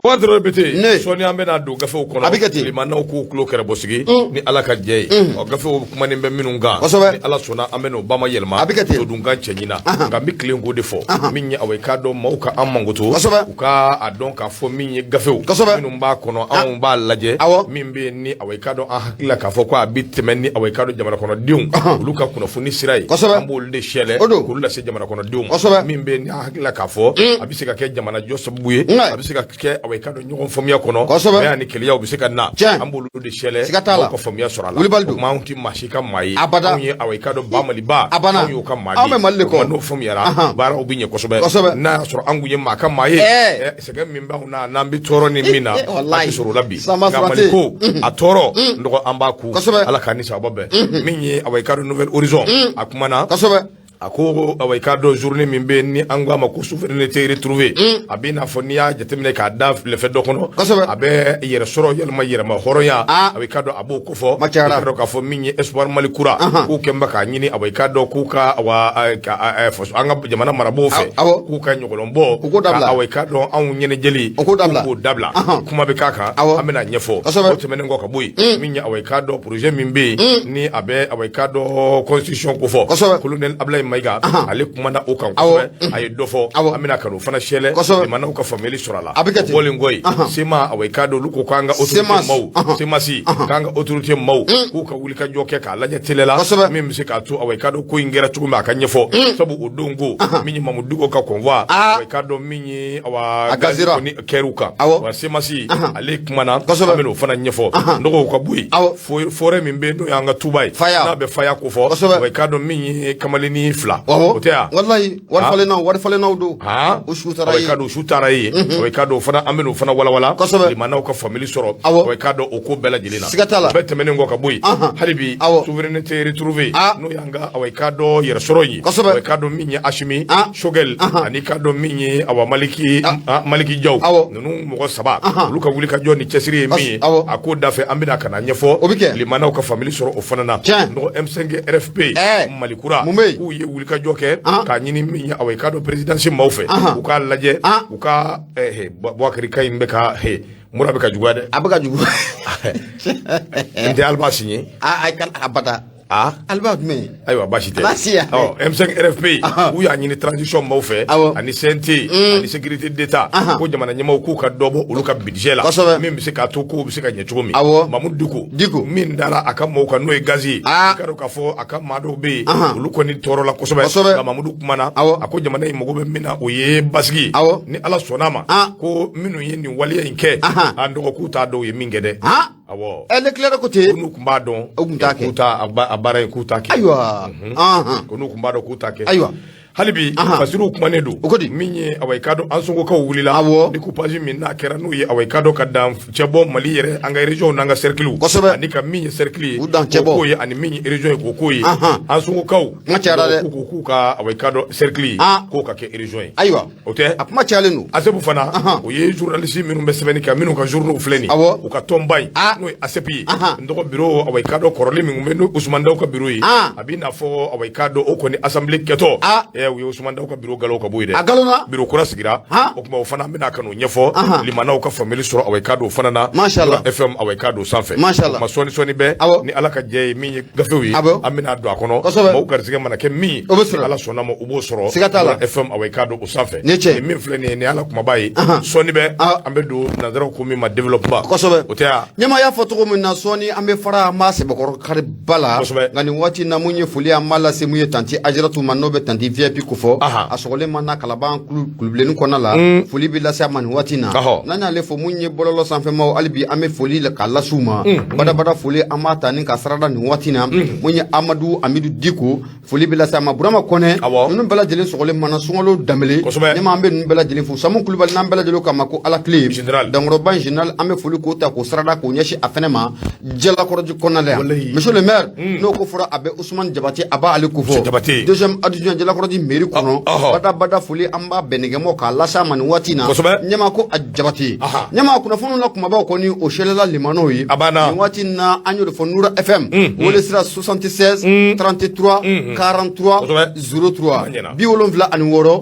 Waati bɛ ten. Ne. Sɔɔni an bɛna don gafew kɔnɔ. A bɛ kɛ ten. Limanaw k'u tulo kɛrɛbɔsigi ni Ala ka jɛ ye. Ɔ, gafew kumanen bɛ minnu kan. Kosɛbɛ. Ni Ala sɔnna, an bɛn'o ba ma yɛlɛma. A bɛ kɛ ten. Todunkan cɛɲi na. Nka n bɛ tilen k'o de fɔ. Min ye awa, i k'a dɔn maaw ka an mankoto. Kosɛbɛ. U ka a dɔn k'a fɔ min ye gafew. Kosɛbɛ. Minnu b'a kɔnɔ, anw b'a lajɛ. Awɔ. Min bɛ yen ni awa, i k'a dɔn an hakili la k'a fɔ ko a bɛ tɛmɛ ni awa, i k'a dɔn jamana kɔnɔdenw. Olu ka kunnafoni sira ye. Kosɛbɛ. An b'olu de sɛlɛ. O don. K'olu lase jamana kɔnɔdenw ma. Kosɛbɛ. Min bɛ yen ni an hakili la k'a fɔ a bɛ se ka kɛ jamana jɔ sababu ye. Nka. A bɛ se ka kɛ awa, i k'a dɔn ɲɔgɔn faamuya kɔnɔ. Kosɛbɛ. Bɛn ani keleya bɛ se ka na. Tiɲɛ. An b'olu de sɛlɛ. Siga t'a la. Maaw ka faamuya sɔrɔ a la. Wulibali don. O tuma anw tɛ maa si ka maa ye. Abada. Anw ye awa, i k'a dɔn ba Maliba. A banna. Anw y'o ka maa Anw bɛ Mali de O tuma kɔ. n'o faamuyara, baaraw bɛ ɲɛ kosɛbɛ. Kosɛbɛ. N'a y'a sɔrɔ an kun ye maa ka maa ye. Ɛɛ. Ɛ, sɛgɛn min b'anw na, n'an bɛ tɔɔrɔ ni min na, Walayi. a tɛ sɔrɔ o la bi. Sanba Nka Surate. Mali ko a tɔɔrɔ n dɔgɔ, an b'a ku. Kosɛbɛ. Ala k'an ni sababa bɛn. Min ye awa, i k'a dɔn Nouvel Horizon, a kumana. Kosɛbɛ. A ko awa, i k'a dɔn journée min bɛ yen ni an ko a ma ko souveraineté retrouvée, a bɛ i n'a fɔ n'i y'a jateminɛ k'a da lɛfɛ dɔ kɔnɔ, Kosɛbɛ. a bɛ yɛrɛ sɔrɔ yalima yɛrɛma hɔrɔnya. Ah. A bɛ i k'a dɔn a b'o kofɔ. Ma cayara. I k'a dɔn k'a fɔ min ye Espoir Mali kura, k'u kɛn bɛ k'a ɲini awa, i k'a dɔn k'u ka awa ka faso an ka jamana marabagaw fɛ, Awɔ. k'u ka ɲɔgɔlɔn bɔ, U k'o dabila. ka awa, i k'a dɔn anw ɲɛnajɛli, U k'o dabila. k'u k'o dabila. Kuma bɛ k'a kan. Awɔ. An bɛna ɲɛfɔ. Kosɛbɛ. O tɛmɛnen kɔ ka bɔ yen, min ye awa, i k'a dɔn projet min bɛ yen ni a bɛ awa, i k'a dɔn constitution kofɔ, Kosɛbɛ. Colonel Ablaye Mayiga, ale kumana o kan Awɔ. kosɛbɛ, a ye dɔ fɔ. Awɔ. An bɛna ka n'o fana sɛlɛ. Kosɛbɛ. Limanaw ka faamuyali sɔrɔ a la. A bɛ kɛ ten. O bɔlen kɔ yen, CMA, awa, i k'a dɔn olu ko k'an ka autorité CMAS. maaw, CMAS, k'an ka autorité maaw k'u ka wuli ka jɔ kɛ k'a lajɛ teliya la. Kosɛbɛ. Min bɛ se k'a to awa, i k'a dɔn ko in kɛra cogo min, a ka ɲɛfɔ, sabu o don ko min ye Mamudu Diko ka convoi, Ah. awa, i k'a dɔn min ye awa A gazera. kɔni kɛr'u kan. Awɔ. Wa CMAS, ale kumana. Kosɛbɛ. An bɛn'o fana ɲɛfɔ. Nɔgɔw ka bɔ yen. Awɔ. Forêt min bɛ yen n'o y'an ka tuba ye, Faya. n'a bɛ faya ko fɔ, Kosɛbɛ. wa i k'a dɔn min ye kamalennin fila, Awɔ. o tɛ yan. Walayi, wari Ah. falennaw, wari falennaw don. Han. O su taara Awa, i k'a yen. dɔn su taara yen. Awa, i k'a dɔn o fana, an bɛn'o fana walawala. Kosɛbɛ. Limanaw ka faamuyali sɔrɔ. Awɔ. Awa, i k'a dɔn o ko bɛɛ lajɛlen na. Siga t'a la. O bɛɛ tɛmɛnen kɔ ka bɔ yen, hali bi souveraineté retrouvée, Ah. n'o y'an ka awa, i k'a dɔn yɛrɛ sɔrɔ ye. Kosɛbɛ. Awa, i k'a dɔn min ye Asimi Ah. Choguel ani k'a dɔn min ye awa Maliki ah, Maliki Jaw, Awɔ. ninnu mɔgɔ saba, olu ka wuli ka jɔ ni cɛsiri ye min ye, Awɔ. a ko dafɛ, an bɛna ka na ɲɛfɔ. O bɛ kɛ. Limanaw ka faamuyali sɔrɔ o fana na. Tiɲɛ. Nɔgɔ M5 RFP, Ɛɛ. Mali kura, Mun bɛ yen? k'u ye wulikajɔ kɛ k'a ɲini min ye awa, i k'a dɔn présidence maaw fɛ, u k'a lajɛ u ka Bouakari ka in bɛ ka he mura bɛ ka juguya dɛ. A bɛ ka jugu. N tɛ Alba signé. A kan abada. Ah. Alba jumɛn? Ayiwa, baasi tɛ. Baasi ya. Ɔ, M5 RFP, u y'a ɲini transition maaw fɛ ani CNT ani sécurité d'État, ko jamana ɲɛmaaw k'u ka dɔ bɔ olu ka budget la, Kosɛbɛ. min bɛ se k'a to kow bɛ se ka ɲɛ cogo min. Awɔ. Mamudu Diko, Diko. min dara a ka maaw kan n'o ye gazi ye, Ah. i ka dɔn k'a fɔ a ka maa dɔw bɛ yen, olu kɔni tɔɔrɔla kosɛbɛ. Kosɛbɛ. Nka Mamudu kumana. Awɔ. A ko jamana in mago bɛ min na, o ye basigi ye. Awɔ. Ni Ala sɔnna a ma, Ah. ko minnu ye nin waleya in kɛ, an dɔgɔ k'u t'a dɔn u ye min kɛ dɛ. Han. Awɔ. Ɛ, Leclerc ko ten. Ko n'u tun b'a dɔn, U tun t'a kɛ. k'u t'a a baara in, k'u t'a kɛ. Ayiwa. Ko n'u tun b'a dɔn k'u t'a kɛ. Ayiwa. Hali bi, Fasiru kumanen don. O ko di? Min ye awa, i k'a dɔn Ansongokaw wulila. Awɔ. Découpage min n'a kɛra, n'o ye awa, i k'a dɔn ka dan cɛbɔ Mali yɛrɛ, an ka région n'an ka cercle, Kosɛbɛ. ani ka min ye cercle ye, U dan cɛbɔ. k'o k'o ye, ani min ye région ye, k'o k'o ye. Ansongokaw Kuma cayara dɛ. k'u ko k'u ka awa, i k'a dɔn cercle ye, Ah. k'o ka kɛ région ye. Ayiwa. O tɛ. A kuma cayalen don. ASEP fana, o ye journaliste minnu bɛ sɛbɛnni kɛ, minnu ka journaux filɛ nin ye, Awɔ. u ka tɔnba in, Ah. n'o ye ASEP ye, Ahan. n dɔgɔ bureau, awa, i k'a dɔn kɔrɔlen min tun bɛ n'o Usumani Daw ka bureau ye, Ah. a b'i n'a fɔ awa, i k'a dɔn o kɔni assemblée kɛtɔ, Ah. ɛ, u ye Usumani Daw ka bureau galaw ka bɔ yen dɛ. A galonna. Bureau kura sigira. Han. O tuma o fana, an bɛna ka n'o ɲɛfɔ. Ahan. Limanaw ka faamuyali sɔrɔ awa, i k'a dɔn o fana na. Mashallah. Mura FM, awa, i k'a dɔn sanfɛ. Mashallah. O tuma sɔɔni sɔɔni bɛɛ, Awɔ. ni Ala ka jɛ ye, min ye gafew ye, Awɔ. an bɛna don a kɔnɔ. Kosɛbɛ. Maaw garisɛgɛ mana kɛ min ye, O bɛ sɔrɔ. ni Ala sɔnna ma, u b'o sɔrɔ. Siga t'a la. Mura FM, awa, i k'a dɔn o sanfɛ. Ni ce. Nin min filɛ nin ye, nin ye Ala kumaba ye. Ahan. Sɔɔni bɛ, Ah. an bɛ don nanzaraw ko min ma développement. Kosɛbɛ. O tɛ yan. Ɲɛma y'a fɔ cogo min na, sɔɔni an bɛ fara, an b'a sɛbɛkɔrɔ kari ba la. Kosɛbɛ. Nka nin waati in na, mun ye foli an b'a lase mun ye tanti Ajaratu ma, n'o bɛ tanti VIP kofɔ. Ahan. A sɔgɔlen ma na Kalaban kulubilenni kɔnɔna la, foli bɛ lase a ma nin waati in na. Ɔhɔ. N'an y'ale fo, mun ye bɔlɔlɔ sanfɛmaw, hali bi an bɛ foli k'a lase u ma badabada. Foli an b'a ta ni ka sarada nin waati in na. Mun ye Amadu Amidu Diko, foli bɛ lase a ma, Burama Kɔnɛ, Awɔ. ninnu bɛɛ lajɛlen sɔgɔlen mana, Sunkalo Danbele. Kosɛbɛ. Ɲɛma, an bɛ ninnu bɛɛ lajɛlen fo. Samu Kulubali n'an bɛɛ lajɛlen k'a ma ko Ala tile Général. Dankɔrɔba général, an bɛ foli k'o ta k'o sarada k'o ɲɛsin a fɛnɛ ma Jalakɔrɔji kɔnɔna la yan. Walayi. Monsieur le maire, n'o ko fɔra, a bɛ Usumani Jabate, a b'ale ko Monsieur fɔ. Jabate. Deuxième adjoint Jalakɔrɔji di mairie kɔnɔ. Badabada foli an b'a bɛnɛgɛmɔ k'a lase a ma nin waati in na. Ɲɛma ko a Jabate. Ɲɛma, kunnafoniw na kumabaw kɔni, o sɛlɛla limanaw ye. A banna. Nin waati in na, an y'o de fɔ, Nura FM wele sira 76 33 43 03, 76 33 43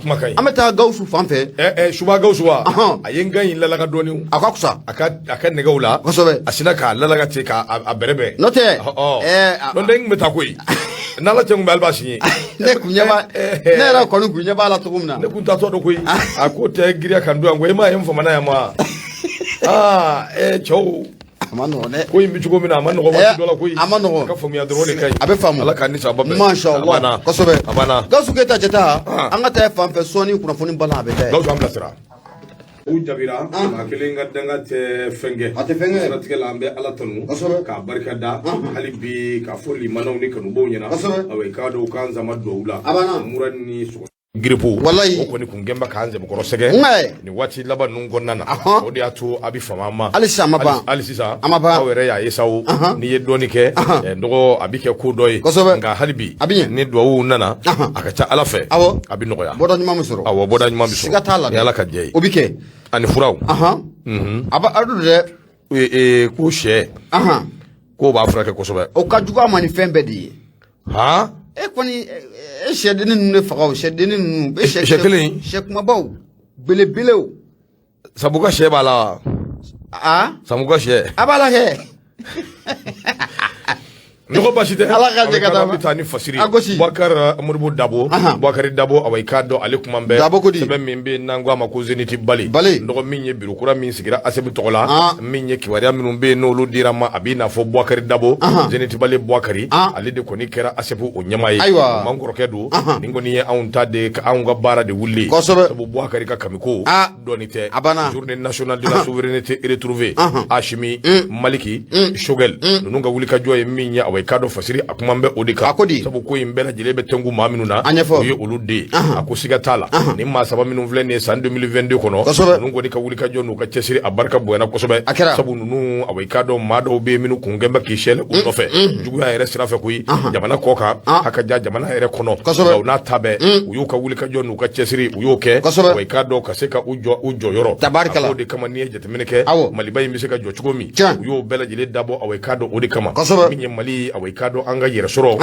03. An bɛ taa Gawusu fan fɛ. Suba Gawusu wa, a ye n kan in lalaka dɔɔni. A ka fisa. A ka nɛgɛw la. A sinna k'a lalaka ten, k'a bɛrɛbɛn. N'o tɛ. N'o tɛ, n kun bɛ taa koyi n'Ala cɛ, kun bɛ aliba siɲɛ. Ne kun ɲɛ b'a, ne yɛrɛ kɔni kun ɲɛ b'a la cogo min na. Ne kun taatɔ don koyi, a ko tɛ giriya kan don yan koyi. E m'a ye n famana yan ma? Aa, cɛw. A ma nɔgɔn dɛ. Ko in bɛ cogo min na, a ma nɔgɔn waati dɔ la koyi. A ma nɔgɔn. A ka faamuya dɔrɔn de ka ɲi. A bɛ faamu. Ala k'an ni sababa bɛn. Masha Allah, kosɛbɛ. A banna. Gawusu Keyita Jata, an ka taa fan fɛ sɔɔni, kunnafoni bala a bɛ taa. Gawusu, an bilasira. U jabira maa kelen ka danga tɛ fɛn kɛ. A tɛ fɛn kɛ. Siratigɛ la, an bɛ Ala tanu k'a barika da hali bi, k'a fɔ limanaw ni kanubaw ɲɛna. Awa, i k'a dɔn k'an sama duwawu la. A banna. Mura ni sɔgɔ grippe. Walayi. O kɔni kun kɛn bɛ k'an sɛbɛkɔrɔ sɛgɛ nin waati laban ninnu kɔnɔna na. O de y'a to a bɛ fama an ma. Hali sisan a ma ban. Hali sisan a ma ban. Aw yɛrɛ y'a ye sa o, n'i ye dɔɔni kɛ dɔgɔ, a bɛ kɛ ko dɔ ye. Nka hali bi, A bɛ ɲɛ. ni duwawu nana, a ka ca Ala fɛ, a bɛ nɔgɔya. Bɔda ɲuman bɛ sɔrɔ. Awɔ, bɔda ɲuman bɛ sɔrɔ. Siga t'a la. Ni Ala ka jɛ ye. O bɛ kɛ. Ani furaw. A b'a a don dɛ. Ko sɛ k'o b'a furakɛ kosɛbɛ. O ka jugu a ma ni fɛn bɛɛ de ye. Han. E kɔni, e sɛdennin ninnu de faga o, sɛdennin ninnu. Sɛ kelen. Sɛ kumabaw belebelew. Sabu ka sɛ b'a la wa? Sabu ka sɛ. A b'a la kɛ. Nɔgɔ basi tɛ. Ala ka jɛ ka d'a ma. An bɛ taa ni fasiri. A gosi. Boubacar Modibo Dabo. Boubacar Dabo, awa, i k'a dɔn ale kuma bɛɛ. Dabo ko di? Sɛbɛn min bɛ yen n'an ko a ma ko Zénith Bali. Bali. Nɔgɔ min ye bureau kura min sigira ASEP tɔgɔ la. Min ye kibaruya minnu bɛ yen n'olu dira ma, a b'i n'a fɔ Boubacar Dabo. Zénith Bali Boubacar. Ale de kɔni kɛra ASEP o ɲɛmaa ye. Ayiwa. O man kɔrɔkɛ don. Nin kɔni ye anw ta de, anw ka baara de wuli. Sabu Boubacar ka kamiko. Dɔɔni tɛ. A banna. Journée nationale de la souveraineté retrouvée. Assimi, Maliki, Choguel. Ninnu ka wulikajɔ ye min ye, awa, i k'a dɔn fasiri a kuma bɛ o de kan. A ko di? Sabu ko in bɛɛ lajɛlen bɛ tɛnku maa minnu na. A ɲɛfɔ. O ye olu de ye. A ko siga t'a la. Ni maa saba minnu filɛ nin ye san 2022 kɔnɔ. Ninnu kɔni ka wulikajɔ n'u ka cɛsiri, a barika bonyana kosɛbɛ. A kɛra. Sabu ninnu, awa, i k'a dɔn maa dɔw bɛ yen minnu kun kɛn bɛ k'i sɛlɛ u nɔfɛ. Juguya yɛrɛ sira fɛ koyi. Jamana kɔ kan. A ka ja jamana yɛrɛ kɔnɔ. Nka u n'a ta bɛɛ, u y'u ka wulikajɔ n'u ka cɛsiri, u y'o kɛ. Awa, i k'a dɔn ka se ka u jɔ u jɔyɔrɔ. Tabarikala. A k'o de kama, n'i ye jateminɛ kɛ. Maliba in bɛ se ka jɔ cogo min. U y'o bɛɛ lajɛlen dabɔ, awa, i k'a dɔn o de kama. Min ye Mali, awa, i k'a dɔn an ka yɛrɛ sɔrɔ.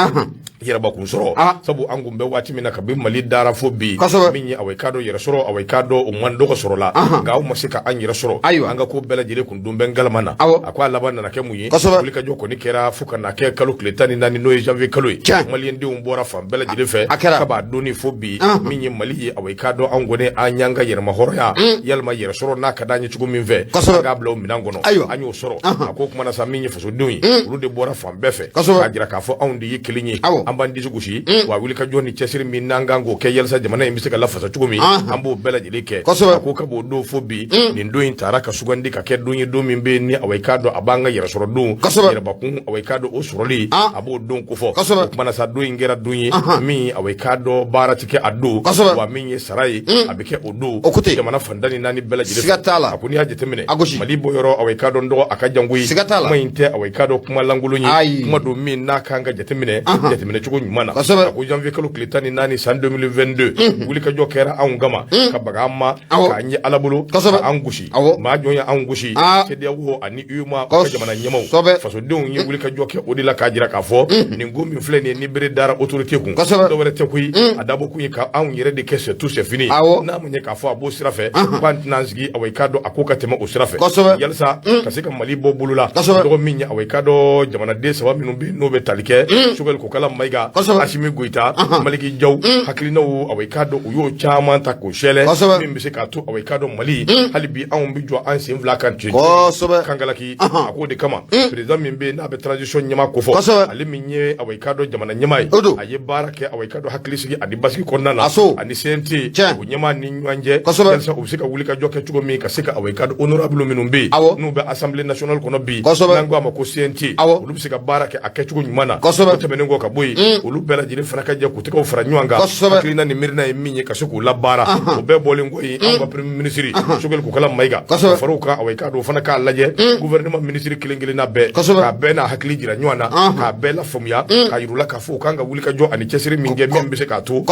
Yɛrɛbakun sɔrɔ. Sabu an kun bɛ waati min na, kabi Mali dara fo bi. Min ye, awa, i k'a dɔn yɛrɛ sɔrɔ, awa, i k'a dɔn o man dɔgɔ sɔrɔ la. Nka aw ma se ka an yɛrɛ sɔrɔ. An ka ko bɛɛ lajɛlen kun don bɛ ngalama na. A ko a laban nana kɛ mun ye? Wulikajɔ kɔni kɛra fo ka na kɛ kalo tile 14, n'o ye janvier kalo ye. Maliyɛndenw bɔra fan bɛɛ lajɛlen fɛ. A kɛra. Kab'a donni fo bi. Min ye Mali ye, awa, i k'a dɔn anw kɔni an y'an ka yɛrɛmahɔrɔnya yalima yɛrɛ sɔrɔ n'a ka d'an ye cogo min fɛ. An k'a bila o minɛn kɔnɔ. An y'o sɔrɔ. A ko o kumana sa, min ye fasodenw ye, olu de bɔra fan bɛɛ fɛ. K'a jira k'a fɔ anw de ye kelen ye. An b'an disi gosi. Wa wulikajɔ ni cɛsiri min n'an kan k'o kɛ yalisa jamana in bɛ se ka lafasa cogo min, an b'o bɛɛ lajɛlen kɛ. A ko ka b'o don fo bi, nin don in taara ka sugandi ka kɛ don ye, don min bɛ yen ni, awa, i k'a dɔn a b'an ka yɛrɛ sɔrɔ don. Yɛrɛbakun, awa, i k'a dɔn o sɔrɔli, a b'o don kofɔ. O kumana sa, don in kɛra don ye min, awa, i k'a dɔn baara ti kɛ a don. Wa min ye sara ye, a bɛ kɛ o don. O ko ten. Jamana fan 14 bɛɛ lajɛlen. Siga t'a la. A ko n'i y'a jateminɛ. A gosi. Mali bɔ yɔrɔ, awa, i k'a dɔn dɔgɔ a ka jan koyi. Siga t'a la. Kuma in tɛ, awa, i k'a dɔn kuma lankolon ye. Ayi. Kuma don min n'a kan ka jateminɛ. Jateminɛ cogo ɲuman na. A ko janvier kalo tile 14 san 2022, wulikajɔ kɛra anw kama ka baga an ma, k'an ye Ala bolo, k'an gosi. Maa jɔn ye anw gosi? CEDEAO ani UEMOA ka jamana ɲɛmaaw. Fasodenw ye wulikajɔ kɛ o de la k'a jira k'a fɔ nin ko min filɛ nin ye, ni bere dara autorité kun. Dɔwɛrɛ tɛ koyi, a dabɔ kun ye ka anw yɛrɛ de kɛ c'est tout, c'est fini. N'a ma ɲɛ k'a fɔ a b'o sira fɛ, k'an tɛna an sigi, awa, i k'a dɔn a ko ka tɛmɛ o sira fɛ. Yalisa ka se ka Mali bɔ bolo la. Dɔgɔ min ye, awa, i k'a dɔn jamanaden saba minnu bɛ yen n'o bɛ tali kɛ Choguel Kokala Mayiga, Assimi Goïta, Maliki Diaw, hakilinaw, awa, i k'a dɔn u y'o caman ta k'o sɛlɛ. Min bɛ se k'a to, awa, i k'a dɔn Mali hali bi anw bɛ jɔ an sen fila kan ten. Kangalaki, a k'o de kama président min bɛ yen n'a bɛ transition ɲɛmaa kofɔ, ale min ye, awa, i k'a dɔn jamana ɲɛmaa ye, a ye baara kɛ, awa, i k'a dɔn hakilisigi ani basigi kɔnɔna na ani CNT o ɲɛmaa ni ɲɔgɔn cɛ, yalisa u bɛ se ka wulikajɔ kɛ cogo min ka se ka, awa, i k'a dɔn honorable minnu bɛ yen n'u bɛ assemblée nationale kɔnɔ bi, n'an ko a ma ko CNT, olu bɛ se ka baara kɛ. kɛ a kɛcogo ɲuman na. O tɛmɛnen kɔ ka bɔ yen, olu bɛɛ lajɛlen fana ka jɛ k'u tɛgɛw fara ɲɔgɔn kan, hakilina ni miirina ye min ye, ka se k'u labaara. O bɛɛ bɔlen kɔ yen, anw ka premier ministre Choguel Kokalla Maïga, ka fara u kan, awa, i k'a dɔn, o fana k'a lajɛ gouvernement ministre kelen kelenna bɛɛ, k'a bɛɛ n'a hakili jira ɲɔgɔn na, k'a bɛɛ lafaamuya, k'a yir'u la k'a fɔ u kan ka wuli ka jɔ ani cɛsiri min kɛ, min bɛ se k'a to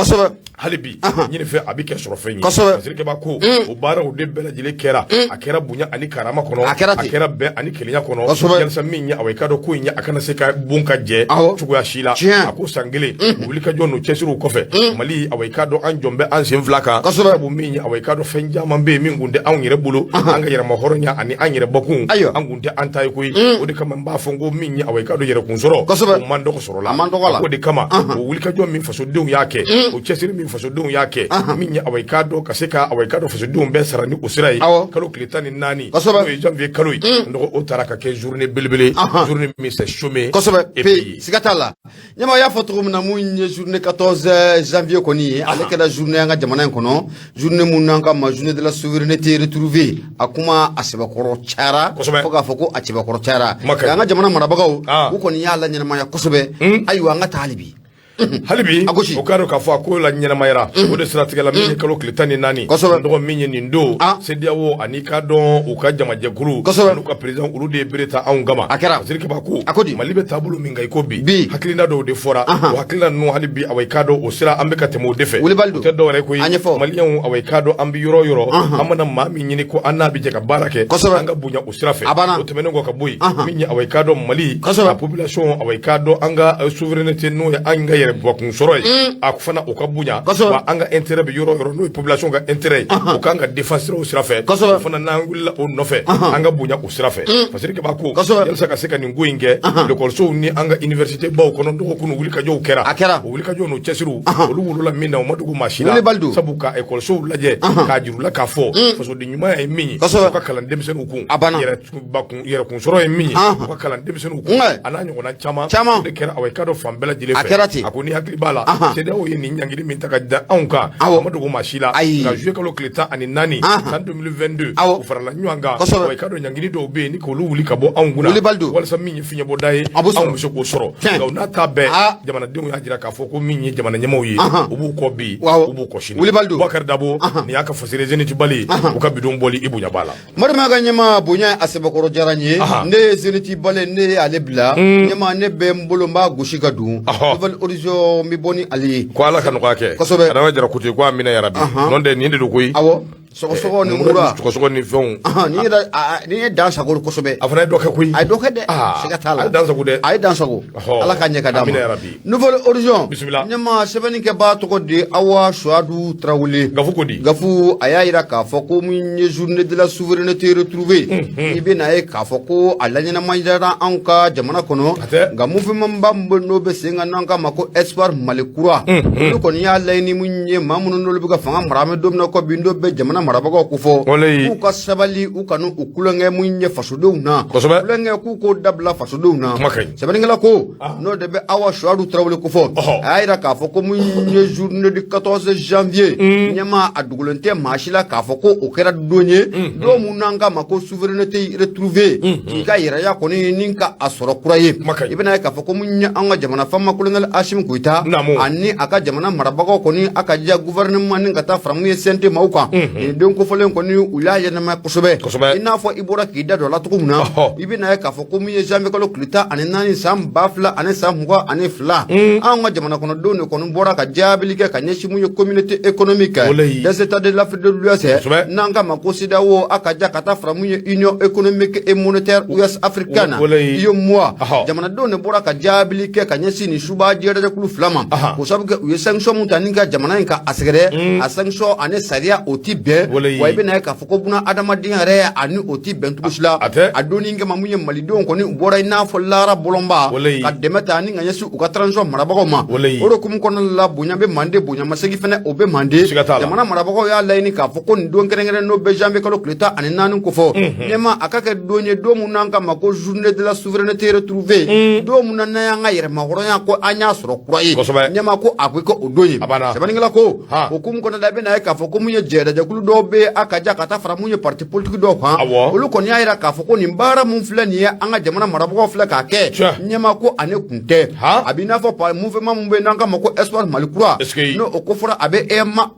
hali bi ɲini fɛ a bɛ kɛ sɔrɔ fɛn ye. Fasiri Keba ko o baaraw de bɛɛ lajɛlen kɛra, a kɛra bonya ani karama kɔnɔ, A kɛra a ten. kɛra bɛn ani kelenya kɔnɔ, yalisa min ye, awa, i k'a dɔn, ko in ye, a kana se ka bon ka jɛ cogoya si la. A ko san kelen o wuli ka jɔ n'o cɛsiriw kɔfɛ, Mali, awa, i k'a dɔn, an jɔn bɛ an sen fila kan. Sabu min ye, awa, i k'a dɔn, fɛn caman bɛ yen min kun tɛ anw yɛrɛ bolo, an ka yɛrɛma hɔrɔnya ani an yɛrɛ bakun, an kun tɛ an ta ye koyi. O de kama n b'a fɔ n ko min ye, awa, i k'a dɔn, yɛrɛkun sɔrɔ, o man dɔgɔ sɔrɔ la. A man dɔgɔ la. O de kama o wulikajɔ min fasodenw y'a kɛ, o cɛsiri min fasodenw y'a kɛ, min ye, awa, i k'a dɔn, ka se ka, awa, i k'a dɔn, fasodenw bɛɛ sara ni o sira ye, kalo tile 14, n'o ye janvier kalo ye, n dɔgɔ, o taara ka kɛ journée belebele, journée min c'est chômé kosɛbɛ et payé. Siga t'a la, ɲɛma y'a fɔ cogo min na, mun ye journée 14 janvier kɔni ye, ale kɛra journée an ka jamana in kɔnɔ, journée mun n'an ka ma journée de la souveraineté retrouvée. A kuma a sɛbɛkɔrɔ cayara fo k'a fɔ ko a sɛbɛkɔrɔ cayara. Kuma ka ɲi. Nka an ka jamana marabagaw, u kɔni y'a la ɲɛnamaya kosɛbɛ. Ayiwa, an ka taa hali bi. Hali bi A gosi. O k'a dɔn k'a fɔ a ko la ɲɛnamayara. O de siratigɛ la, min ye kalo tile 14, dɔgɔ, min ye nin don, CEDEAO ani k'a dɔn u ka jamajɛkulu n'u ka président, olu de ye bere ta anw kama. A kɛra. Fasiri Keba ko A ko di? Mali bɛ taabolo min kan i ko bi, Bi. hakilina dɔw de fɔra. O hakilina ninnu, hali bi, awa, i k'a dɔn, o sira an bɛ ka tɛmɛ o de fɛ. Wulibali don. O tɛ dɔwɛrɛ ye koyi. A ɲɛfɔ. Maliyɛnw, awa, i k'a dɔn, an bɛ yɔrɔ o yɔrɔ, an mana maa min ɲini ko an n'a bɛ jɛ ka baara kɛ, an ka bonya o sira fɛ. A banna. O tɛmɛnen kɔ ka bɔ yen, min ye, awa, i k'a dɔn, Mali a population, awa, i k'a dɔn, an ka souveraineté, n'o ye an ka yɛrɛbakun sɔrɔ ye, a fana o ka bonya. Wa an ka intérêt bɛ yɔrɔ o yɔrɔ, n'o ye population ka intérêt ye, o kan ka défense sira o sira fɛ. O fana, n'an wulila o nɔfɛ, an ka bonya o sira fɛ. Fasiri Keba ko yalisa ka se ka nin ko in kɛ, lekɔlisow ni an ka université baw kɔnɔ, dɔgɔkun wulikajɔw kɛra. A kɛra. O wulikajɔw n'o cɛsiriw, olu wolola min na, o ma dogo maa si la. Wulibali don. Sabu ka ekɔlisow lajɛ k'a jir'u la k'a fɔ fasoden ɲumanya ye min ye, u ka kalan denmisɛnninw kun. A banna. Yɛrɛkun sɔrɔ ye min ye, u ka kalan denmisɛnninw kun, a n'a ɲɔgɔnna caman. Caman. O de kɛra, awa, i k'a dɔn, fan bɛɛ lajɛlen A fɛ. kɛra ten. A ko ni hakili b'a la, CEDEAO ye nin ɲangili min ta ka da anw kan, a ma dogo maa si la. Ayi. Nka juillet kalo tile 14, san 2022, u farala ɲɔgɔn kan. Awa, i k'a dɔn, ɲangili dɔw bɛ yen ni k'olu wuli ka bɔ anw kunna, Wulibali don. walasa min ye fiɲɛbɔda ye, A b'o sɔrɔ. anw bɛ se k'o sɔrɔ. Nka o n'a ta bɛɛ, jamanadenw y'a jira k'a fɔ ko min ye jamana ɲɛmaaw ye, u b'u kɔ bi, u b'u kɔ sini. Wulibali don. Bubakari Dabo, nin y'a ka fasiri Zénith Bali ye, u ka bidon bɔli, i bonya b'a la. Marima ka ɲɛma bonya a sɛbɛkɔrɔ diyara n ye. Ne ye Zénith Bali, ne ye ale bila ɲɛma, ne bɛ n bolo n b'a gosi ka don. Nouvel Horizon n bɛ bɔ ni ale ye. Ko Ala ka nɔgɔya kɛ. Adama Jara Kote ko amina yarabi. N'o tɛ, nin de don koyi. Awɔ, sɔgɔsɔgɔ ni mura. Sɔgɔsɔgɔ ni fɛnw. Ni yɛrɛ ni ye dan sago kosɛbɛ. A fana ye dɔ kɛ koyi. A ye dɔ kɛ dɛ. Siga t'a la. A ye dan sago dɛ. A ye dan sago. Ala ka ɲɛ ka d'a ma. Amina yarabi. Nouvel Horizon. Bisimila. Ɲɛma sɛbɛnnikɛbaa tɔgɔ de Awa Suwadu Tarawele. Gafu ko di? Gafu, a y'a yira k'a fɔ ko min ye journée de la souveraineté retrouvée, i bɛ n'a ye k'a fɔ ko a laɲɛnamayara anw ka jamana kɔnɔ. A tɛ. Nka mouvement ba min bɛ n'o bɛ sen kan n'an k'a ma ko Espoir Mali kura, olu kɔni y'a laɲini min ye maa minnu n'olu bɛ ka fanga mara, an bɛ don min na ko bi, n'o bɛ jamana marabagaw ko fɔ, k'u ka sabali, u kana u tulonkɛ min ye fasodenw na. Tulonkɛ, k'u k'o dabila fasodenw na. Kuma ka ɲi. Sɛbɛnnikɛla ko n'o de bɛ Awa Suwadu Tarawele ko fɔ. A y'a yira k'a fɔ ko min ye journée du 14 janvier, ɲɛma a dogolen tɛ maa si la k'a fɔ ko o kɛra don ye, don mun n'an k'a ma ko souveraineté retrouvée, k'i ka yɛrɛya kɔni ni ka a sɔrɔ kura ye. Kuma ka ɲi. I bɛna ye k'a fɔ ko mun ye an ka jamana faama colonel Assimi Goïta ani a ka jamana marabagaw kɔni, a ka diya gouvernement ni ka taa fara mun ye CNT maaw kan, nin don kofɔlen kɔni, u y'a yɛlɛma kosɛbɛ. I n'a fɔ i bɔra k'i da don a la cogo min na, i bɛna ye k'a fɔ ko min ye janvier kalo tile 14 san 2022, anw ka jamana kɔnɔdenw de kɔni bɔra ka jaabili kɛ ka ɲɛsin mun ye communauté économique des états de l'Afrique de l'Ouest, n'an k'a ma ko CEDEAO, a ka ja ka taa fara mun ye Union économique et monétaire ouest africaine, UEMOA. Jamanadenw de bɔra ka jaabili kɛ ka ɲɛsin nin suba jɛrɛjɛkulu fila ma, k'o sababu kɛ u ye sanction mun ta ni ka jamana in ka a sɛgɛrɛ, a sanction ani sariya o ti bɛn. Wa i bɛna ye k'a fɔ ko buna adamadenya yɛrɛ ani o ti bɛn cogo si la. A donni kama, mun ye malidenw kɔni, u bɔra i n'a fɔ lara bɔlɔnba ka dɛmɛ ta ni ka ɲɛsin u ka transition marabagaw ma. O de hukumu kɔnɔna la, bonya bɛ mande, bonyamasegin fɛnɛ o bɛ mande. Jamana marabagaw y'a laɲini k'a fɔ ko nin don kɛrɛnkɛrɛn n'o bɛ janvier kalo tile 14 kofɔ, ɲɛma a ka kɛ don ye, don mun n'an k'a ma ko journée de la souveraineté retrouvée, don mun na n'an y'an ka yɛrɛmahɔrɔnya ko an y'a sɔrɔ kura ye, ɲɛma ko a bɛ kɛ o don ye. Sɛbɛnnikɛla ko o hukumu kɔnɔna la, i bɛna ye k'a fɔ ko mun ye jɛrɛjɛkulu dɔ dɔw bɛ a ka ja ka taa fara mun ye parti politique dɔw kan, olu kɔni y'a jira k'a fɔ ko nin baara mun filɛ nin ye, an ka jamana marabagaw filɛ k'a kɛ, ɲɛma ko ani kun tɛ. A b'i n'a fɔ mouvement mun bɛ n'an k'a ma ko Espoir Mali kura, n'o o kofɔra, a bɛ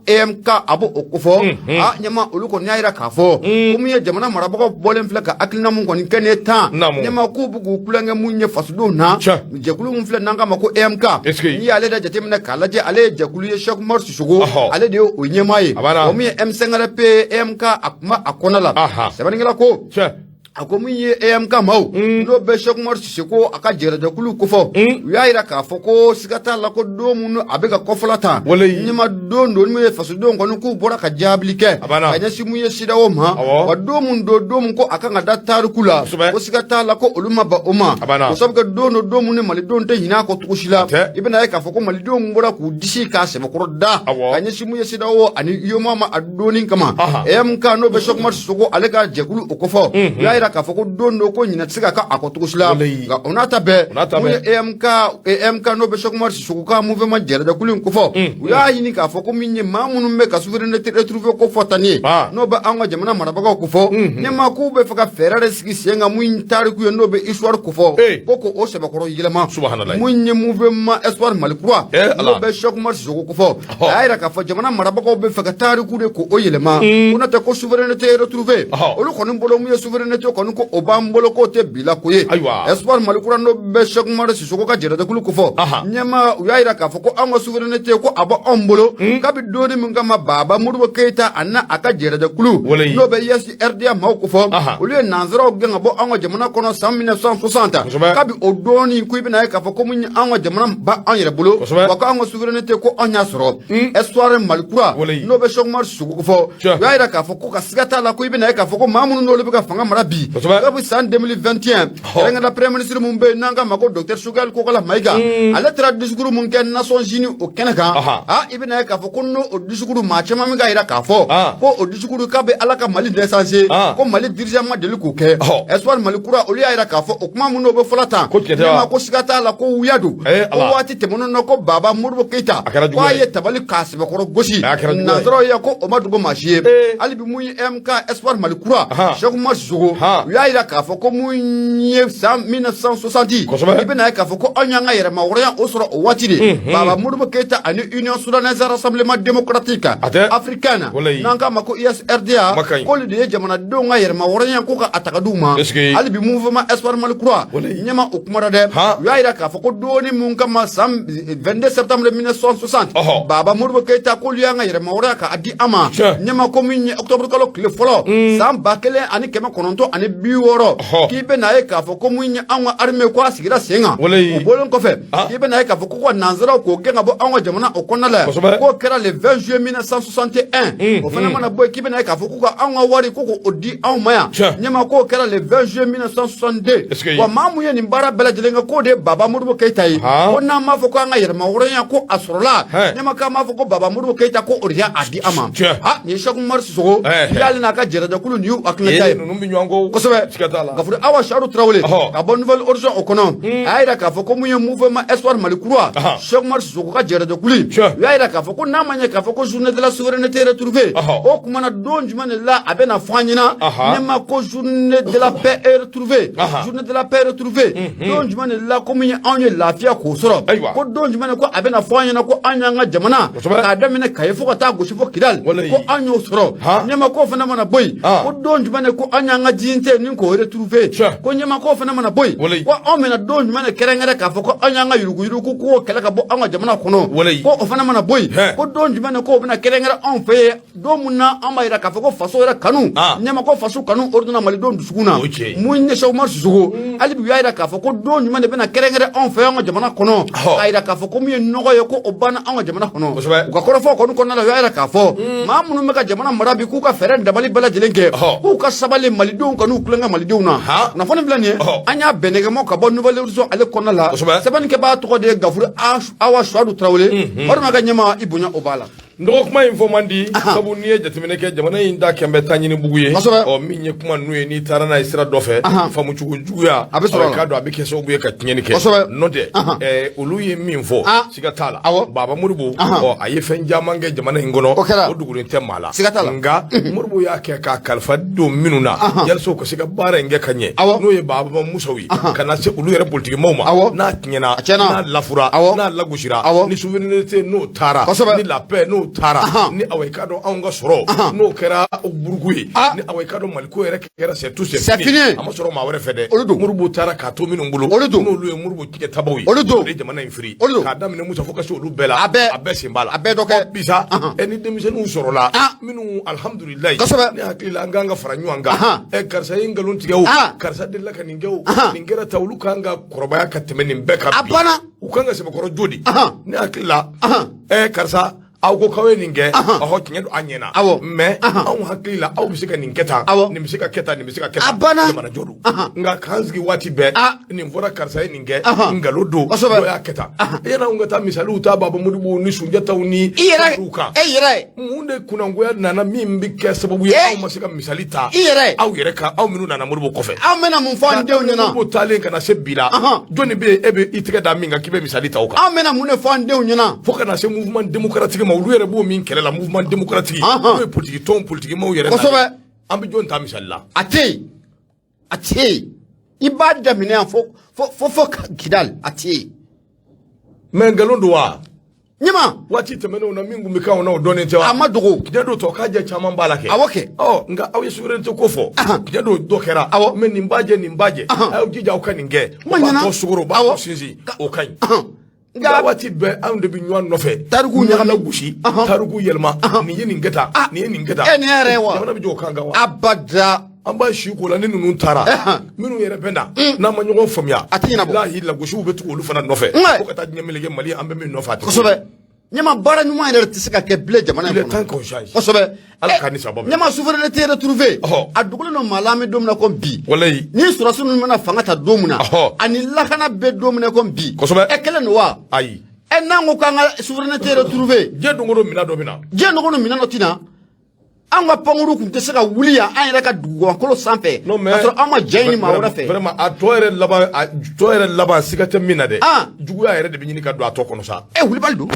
EMK, a b'o kofɔ. A ɲɛma, olu kɔni y'a jira k'a fɔ ko mun ye jamana marabagaw bɔlen filɛ ka hakilina mun kɔni kɛ nin ye tan, ɲɛma k'u bɛ k'u tulonkɛ mun ye fasodenw na. Jɛkulu mun filɛ n'an k'a ma ko EMK, n'i y'ale da jateminɛ k'a lajɛ, ale ye jɛkulu ye, Cheikh Oumar Sissoko, ale de ye o ɲɛmaa ye. O min ye M5RP, EMK, a kuma a kɔnɔ la, sɛbɛnnikɛla ko, a ko min ye EMK maaw, n'o bɛ Cheikh Oumar Sissoko a ka jɛrɛjɛkulu kofɔ, u y'a jira k'a fɔ ko siga t'a la ko don minnu a bɛ ka kɔfɔla tan, ɲɛma don don min ye fasodenw kɔni k'u bɔra ka jaabili kɛ ka ɲɛsin mun ye CEDEAO ma, wa don min don, don min ko a kan ka da tariku la, ko siga t'a la ko olu ma ban o ma, o sabu kɛ don don, don min ni malidenw tɛ ɲinɛ a kɔ cogo si la. I bɛna ye k'a fɔ ko malidenw bɔra k'u disi k'a sɛbɛkɔrɔ da ka ɲɛsin mun ye CEDEAO ani UEMOA ma a donni kama. EMK, n'o bɛ Cheikh Oumar Sissoko ale ka jɛkulu o kofɔ, u y'a jira k'a fɔ ko don don ko ɲinɛ tɛ se ka kɛ a kɔ cogo si la. Nka o n'a ta bɛɛ, mun ye EMK, EMK n'o bɛ Cheikh Oumar Sissoko ka mouvement jɛrɛjɛkulu in kofɔ, u y'a ɲini k'a fɔ ko min ye maa minnu bɛ ka souveraineté retrouvée ko fɔ tan ye, n'o bɛ an ka jamana marabagaw kofɔ, ɲɛmaa k'u bɛ fɛ ka fɛɛrɛ de sigi sen kan mun tariku ye, n'o bɛ histoire kofɔ, ko k'o sɛbɛkɔrɔ yɛlɛma. Mun ye mouvement Espoir Mali kura, n'o bɛ Cheikh Oumar Sissoko kofɔ, a y'a jira k'a fɔ jamana marabagaw bɛ fɛ ka tariku de k'o yɛlɛma, ko n'o tɛ ko souveraineté retrouvée, olu kɔni bolo mun ye souveraineté kɔni ko o b'an bolo, k'o tɛ bila ko ye. Espoir Mali kura, n'o bɛ Cheikh Oumar Sissoko ka jɛrɛjɛkulu kofɔ, ɲɛmaa, u y'a jira k'a fɔ ko an ka souveraineté ko a bɔ anw bolo kabi donni min kama Baba Modibo Keyita a n'a a ka jɛrɛjɛkulu, n'o bɛ USRDA maaw kofɔ, olu ye nanzaraw gɛn ka bɔ an ka jamana kɔnɔ san 1960. Kabi o donni ko i bɛna ye k'a fɔ ko mun ye an ka jamana ba an yɛrɛ bolo, wa ko an ka souveraineté ko an y'a sɔrɔ. Espoir Mali kura, n'o bɛ Cheikh Oumar Sissoko kofɔ, u y'a jira k'a fɔ ko ka siga t'a la ko i bɛna ye k'a fɔ ko maa minnu n'olu bɛ ka fanga mara bi, kabi san 2021, kɛrɛnkɛrɛnnenya premier ministre mun bɛ yen n'an k'a ma ko docteur Choguel Kokalla Maïga, ale taara discours mun kɛ Nations Unies o kɛnɛ kan, i bɛna ye k'a fɔ ko n'o o discours, maa caman bɛ k'a jira k'a fɔ ko o discours k'a bɛ Ala ka Mali naissance, ko Mali dirigeant ma deli k'o kɛ. Espoir Mali kura, olu y'a jira k'a fɔ o kuma minnu bɛ fɔla tan, ne ko siga t'a la ko wuya don, ko waati tɛmɛnen na ko Baba Modibo Keyita k'a ye tabali k'a sɛbɛkɔrɔ gosi nanzaraw ye, ko o ma dogo maa si ye. Hali bi mun ye EMK, Espoir Mali kura, Cheikh Oumar Sissoko, u y'a jira k'a fɔ ko mun ye san 1960, i bɛna ye k'a fɔ ko anw y'an ka yɛrɛmahɔrɔnya o sɔrɔ o waati de, Baba Modibo Keyita ani Union soudanaise Rassemblement démocratique africaine, n'an k'a ma ko USRDA, k'olu de ye jamanadenw ka yɛrɛmahɔrɔnya ko ka a ta ka d'u ma. Hali bi mouvement Espoir Mali kura ɲɛma, o kumara dɛ, u y'a jira k'a fɔ ko donni mun kama san 22 septembre 1960, Baba Modibo Keyita k'olu y'an ka yɛrɛmahɔrɔnya k'a di an ma, ɲɛma ko min ye octobre kalo tile fɔlɔ san 1960, k'i bɛna ye k'a fɔ ko mun ye anw ka armée ko a sigira sen kan. O bɔlen kɔfɛ, k'i bɛna ye k'a fɔ ko ka nanzaraw k'o gɛn ka bɔ anw ka jamana o kɔnɔna la, k'o kɛra le 20 juillet 1961. O fana mana bɔ yen, k'i bɛna ye k'a fɔ k'u ka anw ka wari ko k'o di anw ma yan, ɲɛma k'o kɛra le 20 juillet 1962. Wa maa mun ye nin baara bɛɛ lajɛlen kɛ, k'o de ye Baba Modibo Keyita ye. Ko n'an m'a fɔ ko an ka yɛrɛmahɔrɔnya ko a sɔrɔla, ɲɛma k'an b'a fɔ ko Baba Modibo Keyita ko o de y'a di an ma. Nin ye Cheikh Oumar Sissoko y'ale n'a ka jɛrɛjɛkulu nin y'u hakilinata ye. Kosɛbɛ. Gafuru Awa Sadu Tarawele ka bɔ Nouvel Horizon o kɔnɔ, a y'a jira k'a fɔ ko mun ye mouvement Espoir Mali kura, Cheikh Oumar Sissoko ka jɛrɛjɛkulu, u y'a jira k'a fɔ ko n'a ma ɲɛ k'a fɔ ko journée de la souveraineté retrouvée, o kuma na don jumɛn de la a bɛna fɔ an ɲɛna, ne ma ko journée de la paix retrouvée, journée de la paix retrouvée, don jumɛn de la ko mun ye anw ye lafiya k'o sɔrɔ, ko don jumɛn de ko a bɛna fɔ an ɲɛna ko an y'an ka jamana k'a daminɛ Kayi fo ka taa gosi fo Kidali, ko an y'o sɔrɔ. Ɲɛma k'o fana mana bɔ yen, ko don jumɛn de ko an y'an ka dignité ni k'o retrouver, ko ɲɛma k'o fana mana bɔ yen, ko anw bɛna don jumɛn de kɛrɛnkɛrɛn k'a fɔ ko an y'an ka yuruguyurugu k'o kɛlɛ ka bɔ an ka jamana kɔnɔ, ko o fana mana bɔ yen, ko don jumɛn de k'o bɛna kɛrɛnkɛrɛn anw fɛ yen, don mun na an b'a jira k'a fɔ ko faso yɛrɛ kanu, ɲɛma ko faso kanu ordonna malidenw dusukun na. Mun ye Cheikh Oumar Sissoko, hali bi u y'a jira k'a fɔ ko don jumɛn de bɛna kɛrɛnkɛrɛn anw fɛ an ka jamana kɔnɔ, k'a jira k'a fɔ ko min ye nɔgɔ ye ko o banna an ka jamana kɔnɔ. U ka kɔrɔfɔ kɔni kɔnɔna la, u y'a jira k'a fɔ maa minnu bɛ ka jamana mara bi, k'u ka fɛɛrɛ dabali bɛɛ lajɛlen kɛ, k'u ka sabali, malidenw kan'u tulonkɛ malidenw na. Kunnafoni filɛ nin ye, an y'a bɛnnɛgɛmɔ ka bɔ Nouvel Horizon ale kɔnɔna la. Sɛbɛnnikɛbaa tɔgɔ de ye Gafuru Awa Suwadu Tarawele. Walima ka ɲɛma i bonya o b'a la. N dɔgɔ kuma in fɔ man di, sabu n'i ye jateminɛ kɛ, jamana in da kɛn bɛ taa ɲini bugu ye. Ɔ, min ye kuma ninnu ye, n'i taara n'a ye sira dɔ fɛ, faamucogo juguya a bɛ sɔrɔ a la. K'a dɔn a bɛ kɛ sababu ye ka tiɲɛni kɛ. N'o tɛ, olu ye min fɔ, siga t'a la, Baba Modibo, ɔ, a ye fɛn caman kɛ jamana in kɔnɔ. O kɛra. O dogolen tɛ maa la. Siga t'a la. Nka Modibo y'a kɛ k'a kalifa don minnu na yalisa u ka se ka baara in kɛ ka ɲɛ, n'o ye Baba Musaw ye, ka na se olu yɛrɛ politikimaw ma, n'a tiɲɛna, A tiɲɛna. n'a lafura, n'a lagosira, ni souveraineté n'o taara, ni la paix n'o taara, ni awa i k'a dɔn anw ka sɔrɔ n'o kɛra buruku ye, ni awa i k'a dɔn Maliko yɛrɛ kɛra c'est tout, c'est C'est fini. A ma sɔrɔ maa wɛrɛ fɛ dɛ. Olu don. Modibo taara k'a to minnu bolo, Olu don. n'olu ye Modibo tiɲɛ tabaw ye, Olu don. o de ye jamana in firi. Olu don. K'a daminɛ Musa fo ka se olu bɛɛ la. A bɛɛ. A bɛɛ sen b'a la. A bɛɛ dɔ kɛ. Ɔ, bi sa, ni denmisɛnninw sɔrɔla minnu, alhamdulilayi, ne hakili la an kan ka fara ɲɔgɔn kan. Karisa ye nkalon tigɛ o, karisa delila ka nin kɛ o, nin kɛra ta, olu kan ka kɔrɔbaya ka tɛmɛ nin bɛɛ kan A bi. banna. U kan ka sɛbɛkɔrɔ jo di. Ne hakili la, karisa, aw ko k'aw ye nin kɛ, ɔhɔ, tiɲɛ don, a ɲɛna, mais anw hakili la aw bɛ se ka nin kɛ tan, nin bɛ se ka kɛ tan, nin bɛ se ka kɛ tan. A banna. Jamana jɔ don. Nka k'an sigi waati bɛɛ, nin fɔra, karisa ye nin kɛ, nkalon don, dɔ y'a kɛ tan, yanni anw ka taa misaliw ta Baba Modibo ni Sunjataw ni I yɛrɛ fɛnw kan, e yɛrɛ mun de kunnangoya nana min bɛ kɛ sababu ye aw ma se ka misali ta I yɛrɛ. aw yɛrɛ kan, aw minnu nana Modibo kɔfɛ? Anw bɛna mun fɔ an denw ɲɛna? Modibo taalen ka na se bi la, jɔnni bɛ yen e bɛ i tɛgɛ da min kan k'i bɛ misali ta o kan? Anw bɛna mun de fɔ an denw ɲɛna? Fo ka na se mouvement démocratique ma, olu yɛrɛ b'o min kɛlɛ la, mouvement démocratique, n'o ye politique tɔn, politique maaw yɛrɛ nalen. An bɛ jɔn ta misali la? A tɛ yen, a tɛ yen. I b'a daminɛ yan fo fo fo fo Kidali, a tɛ yen. Mais nkalon don wa? Ɲɛma. Waati tɛmɛnenw na, min tun bɛ k'anw na, o dɔnnen tɛ wa? A ma dogo. Tiɲɛ don, tɔ k'a jɛ caman b'a la kɛ. Awɔ kɛ. Ɔ, nka aw ye souveraineté ko fɔ, tiɲɛ don, dɔ kɛra, mais nin b'a jɛ, nin b'a jɛ, a y'aw jija aw ka nin kɛ. Kuma O b'a ɲɛna. tɔ sukaro, o b'a tɔ sinsin, o ka ɲi. Nka waati bɛɛ anw de bɛ ɲɔgɔn nɔfɛ, Tariku ɲɔgɔn ɲagami. lagosi, tariku yɛlɛma, nin ye nin kɛ tan, nin ye nin kɛ tan. E, nin yɛrɛ ye wa? Jamana bɛ jɔ o kan kan wa? Abada. An b'a si ko la, ni ninnu taara, minnu yɛrɛ bɛ na, n'an ma ɲɔgɔn faamuya, A tɛ ɲɛnabɔ. Lahi, lagosiw bɛ tugu olu fana nɔfɛ fo ka taa diɲɛ meleke. Mali, an bɛ min nɔfɛ, a tɛ. Kosɛbɛ. Ɲɛma, baara ɲuman yɛrɛ tɛ se ka kɛ bilen jamana in Il est kɔnɔ. temps qu'on change. Ala k'an ni sababa bɛn. Ɲɛma, souveraineté retrouvée, a dogolen don maa la. An bɛ don min na ko bi, ni sɔrɔdasi ninnu bɛna fanga ta don min na, ani lakana bɛ don min na ko bi, ɛ, kelen don wa? Ayi. Ɛ, n'an ko k'an ka souveraineté retrouvée, Diɲɛ don o don, minɛn dɔ bɛ na. Diɲɛ dogo don, minɛn dɔ tɛ na. An ka pankuru tun tɛ se ka wuli yan, an yɛrɛ ka dugukolo sanfɛ, Non, mais ka sɔrɔ an ma jɛ ɲini maa wɛrɛ fɛ. Vraiment, a tɔ yɛrɛ laban, a tɔ yɛrɛ laban, siga tɛ min na dɛ, juguya yɛrɛ de bɛ ɲini ka don a tɔ kɔnɔ sa. Ɛ, wulibali don.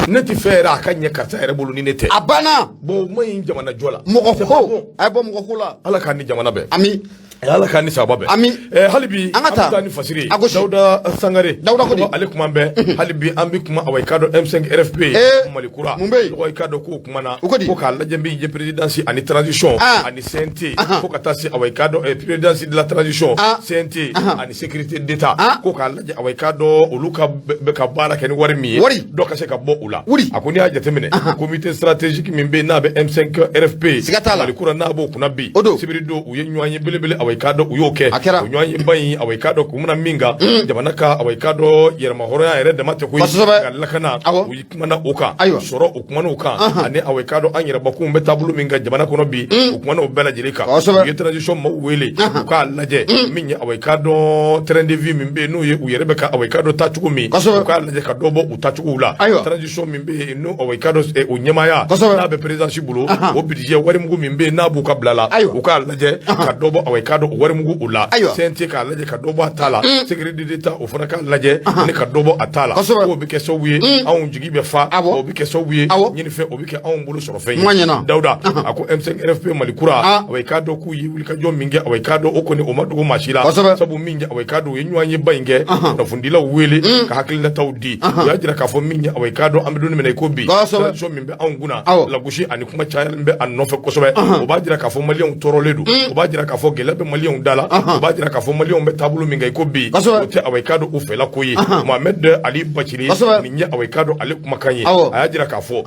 Ne tɛ fɛ yɛrɛ a ka ɲɛ karisa yɛrɛ bolo ni ne tɛ. A banna. Bon, o ma ɲi jamana jɔ la. Mɔgɔ C'est pas ko bon. A ye bɔ mɔgɔ ko la. Ala k'an ni jamana bɛn. Ami. Ala k'an ni sababa bɛn. Ami. Hali bi, An ka an taa. bɛ taa ni fasiri ye. A gosi. Dawuda Sangare. Dawuda ko di? Ale kuma bɛn. Hali bi an bɛ kuma, awa, i k'a dɔn M5 RFP, Mali kura. Mun bɛ yen? Tɔgɔ, i k'a dɔn k'o kuma na. O ko di? Ko k'a lajɛ min ye présidence ani transition ani CNT, fo ka taa se, awa, i k'a dɔn présidence de la transition, CNT ani sécurité d'État, ko k'a lajɛ, awa, i k'a dɔn olu ka bɛ ka baara kɛ ni wari min ye, Wari. dɔ ka se ka bɔ u la. Wari. A ko n'i y'a jateminɛ, comité stratégique min bɛ yen n'a bɛ M5 RFP, Siga t'a la. Mali kura, n'a b'o kunna bi, O don. sibiri don, u ye ɲɔgɔn ye belebele, awa, i k'a dɔn u y'o kɛ. A kɛra. O ɲɔgɔn ye ba in, awa, i k'a dɔn kun bɛna min kan, jamana ka, awa, i k'a dɔn yɛrɛmahɔrɔnya yɛrɛ dama tɛ koyi, ka lakana, u ye kumana o kan, sɔrɔ, u kumana o kan, ani, awa, i k'a dɔn an yɛrɛbakun bɛ taabolo min kan jamana kɔnɔ bi, u kumana o bɛɛ lajɛlen kan. U ye transition maaw wele u k'a lajɛ min ye, awa, i k'a dɔn train de vie min bɛ yen, n'o ye u yɛrɛ bɛ ka, awa, i k'a dɔn taacogo min, u k'a lajɛ ka dɔ bɔ u taacogow la. Transition min bɛ yen n'o, awa, i k'a dɔn o ɲɛmaaya n'a bɛ présidence bolo, o budget warimugu min bɛ yen n'a b'u ka bila la, u k'a lajɛ ka dɔ bɔ, awa, i k'a dɔn o warimugu o la. CNT k'a lajɛ ka dɔ bɔ a ta la, sécurité d'État o fana k'a lajɛ ni ka dɔ bɔ a ta la. K'o bɛ kɛ sababu ye anw jigi bɛ fa, o bɛ kɛ sababu ye ɲinifɛn o bɛ kɛ anw bolo sɔrɔ fɛn ye. Dawuda a ko M5 RFP Mali kura, awa, i k'a dɔn k'u ye wulikajɔ min kɛ, awa, i k'a dɔn o kɔni o ma dogo maa si la, sabu min kɛ, awa, i k'a dɔn u ye ɲɔgɔn ye ba in kɛ, kunnafonidilaw wele ka hakilinataw di. U y'a jira k'a fɔ min ye, awa, i k'a dɔn an bɛ don min na i ko bi, transition min bɛ anw kunna, lagosi ani kuma cayalen bɛ a nɔfɛ kosɛbɛ. O b'a jira k'a fɔ maliyɛnw tɔɔrɔlen don, o b'a jira k'a fɔ gɛlɛya bɛ maliyɛnw da la, o b'a jira k'a fɔ maliyɛnw bɛ taabolo min kan i ko bi, o tɛ, awa, i k'a dɔn u fɛla ko ye. Mohamed Ali Bacili, nin ye, awa, i k'a dɔn ale kumakan ye. A y'a jira k'a fɔ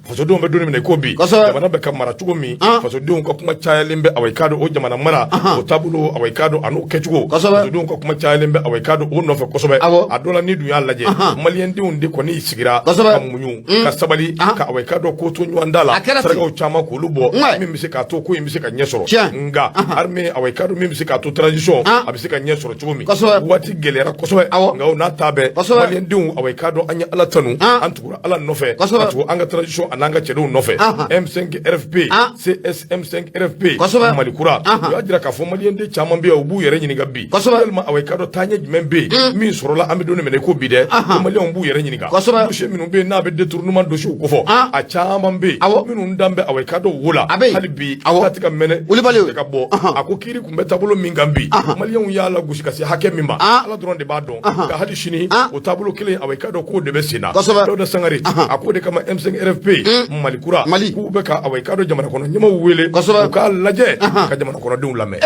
fasodenw bɛ don min na i ko bi, jamana bɛ ka mara. mara cogo min, fasodenw ka kuma cayalen bɛ, awa i k'a dɔn o jamana mara o taabolo, awa i k'a dɔn a n'o kɛcogo, fasodenw ka kuma cayalen bɛ, awa i k'a dɔn o nɔfɛ kosɛbɛ. A dɔ la, n'i dun y'a lajɛ, maliyɛndenw de kɔni sigira ka muɲu, ka sabali, ka awa i k'a dɔn ko to ɲɔgɔn da la, sarakaw caman k'olu bɔ, min bɛ se k'a to ko in bɛ se ka ɲɛ sɔrɔ. Nka armée, awa i k'a dɔn min bɛ se k'a to transition a bɛ se ka ɲɛ sɔrɔ cogo min, waati gɛlɛyara kosɛbɛ. Nka o n'a ta bɛɛ, maliyɛndenw, awa i k'a dɔn an ye Ala tanu, an tugura Ala nɔfɛ, ka tugu an ka transition an'an ka cɛdenw nɔfɛ. M5 RFP, CS M5 RFP, Mali kura, u y'a jira k'a fɔ maliyɛnden caman bɛ yen, u b'u yɛrɛ ɲininka bi, yalima awa i k'a dɔn taaɲɛ jumɛn bɛ yen min sɔrɔla? An bɛ don min na i ko bi dɛ, ko maliyɛnw b'u yɛrɛ ɲininka, dossier minnu bɛ yen n'a bɛ détournement dossier kofɔ, a caman bɛ yen minnu dan bɛ, awa i k'a dɔn wo la, hali bi ta tɛ ka mɛnɛ, tɛ ka bɔ. A ko kiiri tun bɛ taabolo min kan bi, maliyɛnw y'a lagosi ka se hakɛ min ma, Ala dɔrɔn de b'a dɔn. Nka hali sini o taabolo kelen, awa i k'a dɔn k'o de bɛ sen na. Dawuda Sangare a k'o de kama M5 RFP Mali kura k'u bɛ ka, awa i k'a dɔn, jamana kɔnɔ ɲɛmaaw wele u k'a lajɛ ka jamana kɔnɔdenw lamɛn.